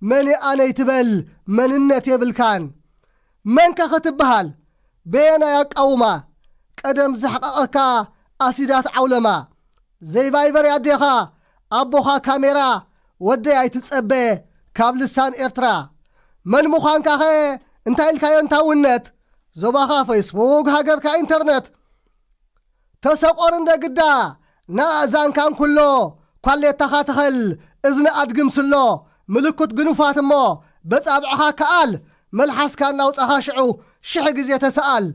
መን ኣነ ይትበል መንነት የብልካን። መንከ ክትበሃል በየናይ ኣቃውማ? ቀደም ዘሕቐቐካ ኣሲዳት ዓውለማ። ዘይቫይበር ያዴኻ ኣቦኻ ካሜራ ወደይ ኣይትጸበ ካብ ልሳን ኤርትራ። መን ምዃንካኸ እንታይ ኢልካዮ እንታውነት? ዞባኻ ፌስቡክ ሃገርካ ኢንተርነት። ተሰቆር እንደ ግዳ ንኣእዛንካን ኩሎ ኳሌታኻ ተኸል እዝኒ ኣድግም ስሎ ምልኩት ግኑፋት እሞ በጻብዕኻ ከኣል መልሓስካ እናውጻኻ ሽዑ ሽሕ ግዜ ተሰኣል።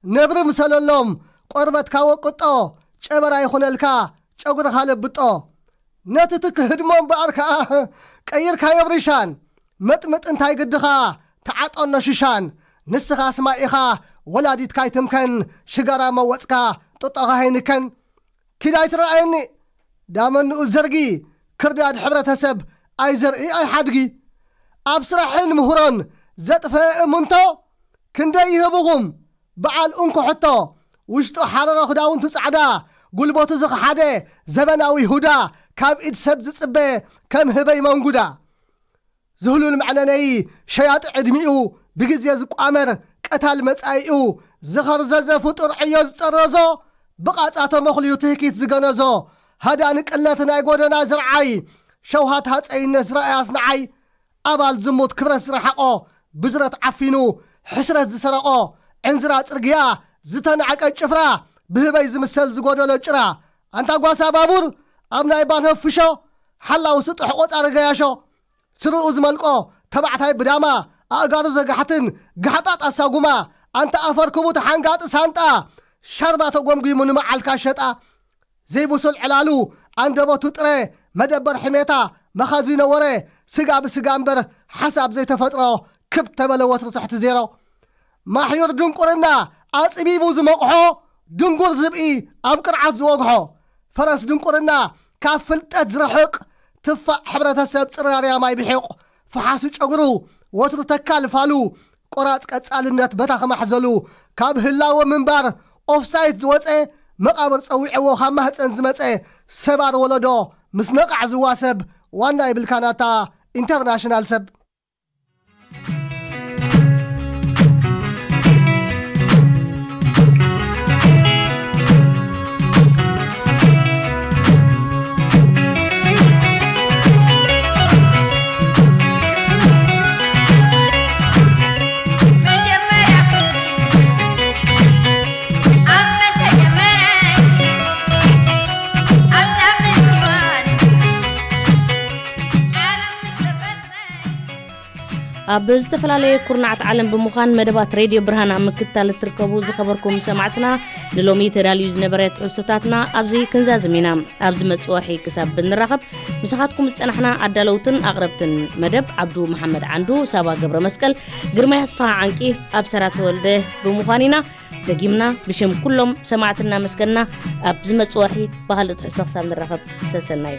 ነብሪ ምሰለሎም ቆርበትካ ወቅጦ ጨበራ ይኹነልካ ጨጉርኻ ለብጦ። ነቲ ትክህድሞ እምበኣር ከኣ ቀይርካዮ ብሪሻን መጥምጥ እንታይ ግድኻ ተዓጠኖ ሽሻን። ንስኻ ስማ ኢኻ ወላዲትካ ኣይትምከን ሽጋራ መወጽካ ጥጦኻ ኣይንከን። ኪድ ኣይትረኣየኒ ዳመንኡ ዘርጊ ክርዳድ ሕብረተሰብ ኣይዘርኢ ኣይሓድጊ። ኣብ ስራሕን ምህሮን ዘጥፈአ እምንቶ ክንደይ ይህብኹም በዓል እንኮ ሕቶ። ውሽጡ ሓረሮ ክዳውንቱ ጻዕዳ ጉልበቱ ዝኸሓደ ዘበናዊ ይሁዳ ካብ ኢድ ሰብ ዝጽበ ከም ህበይ መንጉዳ። ዝህሉል መዕነነይ ሸያጢ ዕድሚኡ ብግዜ ዝቋመር ቀታል መጻኢኡ ዝኸርዘዘ ፍጡር ዕዮ ዝጠረዞ ብቓጻ ተመኽልዩ ትህኪት ዝገነዞ ሃዳኒ ቅለት ናይ ጎደና ዝርዓይ ሸውሃት ሃጸይነት ዝረኣያስ ንዓይ ኣባል ዝሙት ክብረት ዝረሓቖ ብዝረት ዓፊኑ ሕስረት ዝሰረቖ ዕንዝራ ጽርግያ ዝተናዕቀ ጭፍራ ብህበይ ዝምሰል ዝጎደሎ ጭራ ኣንታ ጓሳ ባቡር ኣብ ናይ ባንሆፍ ፍሾ ሓላው ስጡሕ ቆጻሪ ገያሾ ስርኡ ዝመልቆ ተባዕታይ ብዳማ ኣእጋሩ ዘጋሕትን ጋሕጣጥ ኣሳጉማ ኣንታ ኣፈር ክቡት ሓንጋጢ ሳንጣ ሻርባ ተጎምጒሙ ንመዓልካ ሸጣ ዘይብሱል ዕላሉ ኣንደበቱ ጥረ መደበር ሕሜታ መኻዚኖ ወረ ስጋ ብስጋ እምበር ሓሳብ ዘይተፈጥሮ ክብ ተበለ ወትሪ ትሕቲ ዜሮ ማሕዩር ድንቁርና ኣጽቢቡ ዝመቕሖ ድንጉር ዝብኢ ኣብ ቅርዓት ዝወግሖ ፈረስ ድንቁርና ካብ ፍልጠት ዝርሕቕ ትፋእ ሕብረተሰብ ጽራርያ ማይ ብሒቕ ፈሓሲ ጨጉሩ ወትሩ ተካል ፋሉ ቆራጽ ቀጻልነት በታ ከማሕዘሉ ካብ ህላወ ምንባር ኦፍሳይት ዝወጸ መቓብር ጸዊዕዎ ካብ ማህጸን ዝመጸ ሰባር ወለዶ ምስ ነቓዕ ዝዋሰብ ዋና ይብልካ ናታ ኢንተርናሽናል ሰብ ኣብ ዝተፈላለየ ኩርናዓት ዓለም ብምዃን መደባት ሬድዮ ብርሃን ኣብ ምክትታል እትርከቡ ዝኸበርኩም ሰማዕትና፣ ንሎሚ ተዳልዩ ዝነበረ ትሕዝቶታትና ኣብዚ ክንዛዝም ኢና። ኣብ ዝመጽእ ወርሒ ክሳብ እንራኸብ፣ ምሳኻትኩም ዝጸናሕና ኣዳለውትን ኣቕረብትን መደብ ዓብዱ መሓመድ ዓንዱ፣ ሳባ ገብረ መስቀል፣ ግርማይ ኣስፍሃ ዓንቂ፣ ኣብሰራ ተወልደ ብምዃን ኢና። ደጊምና ብሽም ኩሎም ሰማዕትና መስገንና፣ ኣብ ዝመጽእ ወርሒ ብኻልእ ትሕዝቶ ክሳብ ንራኸብ ሰሰናዩ።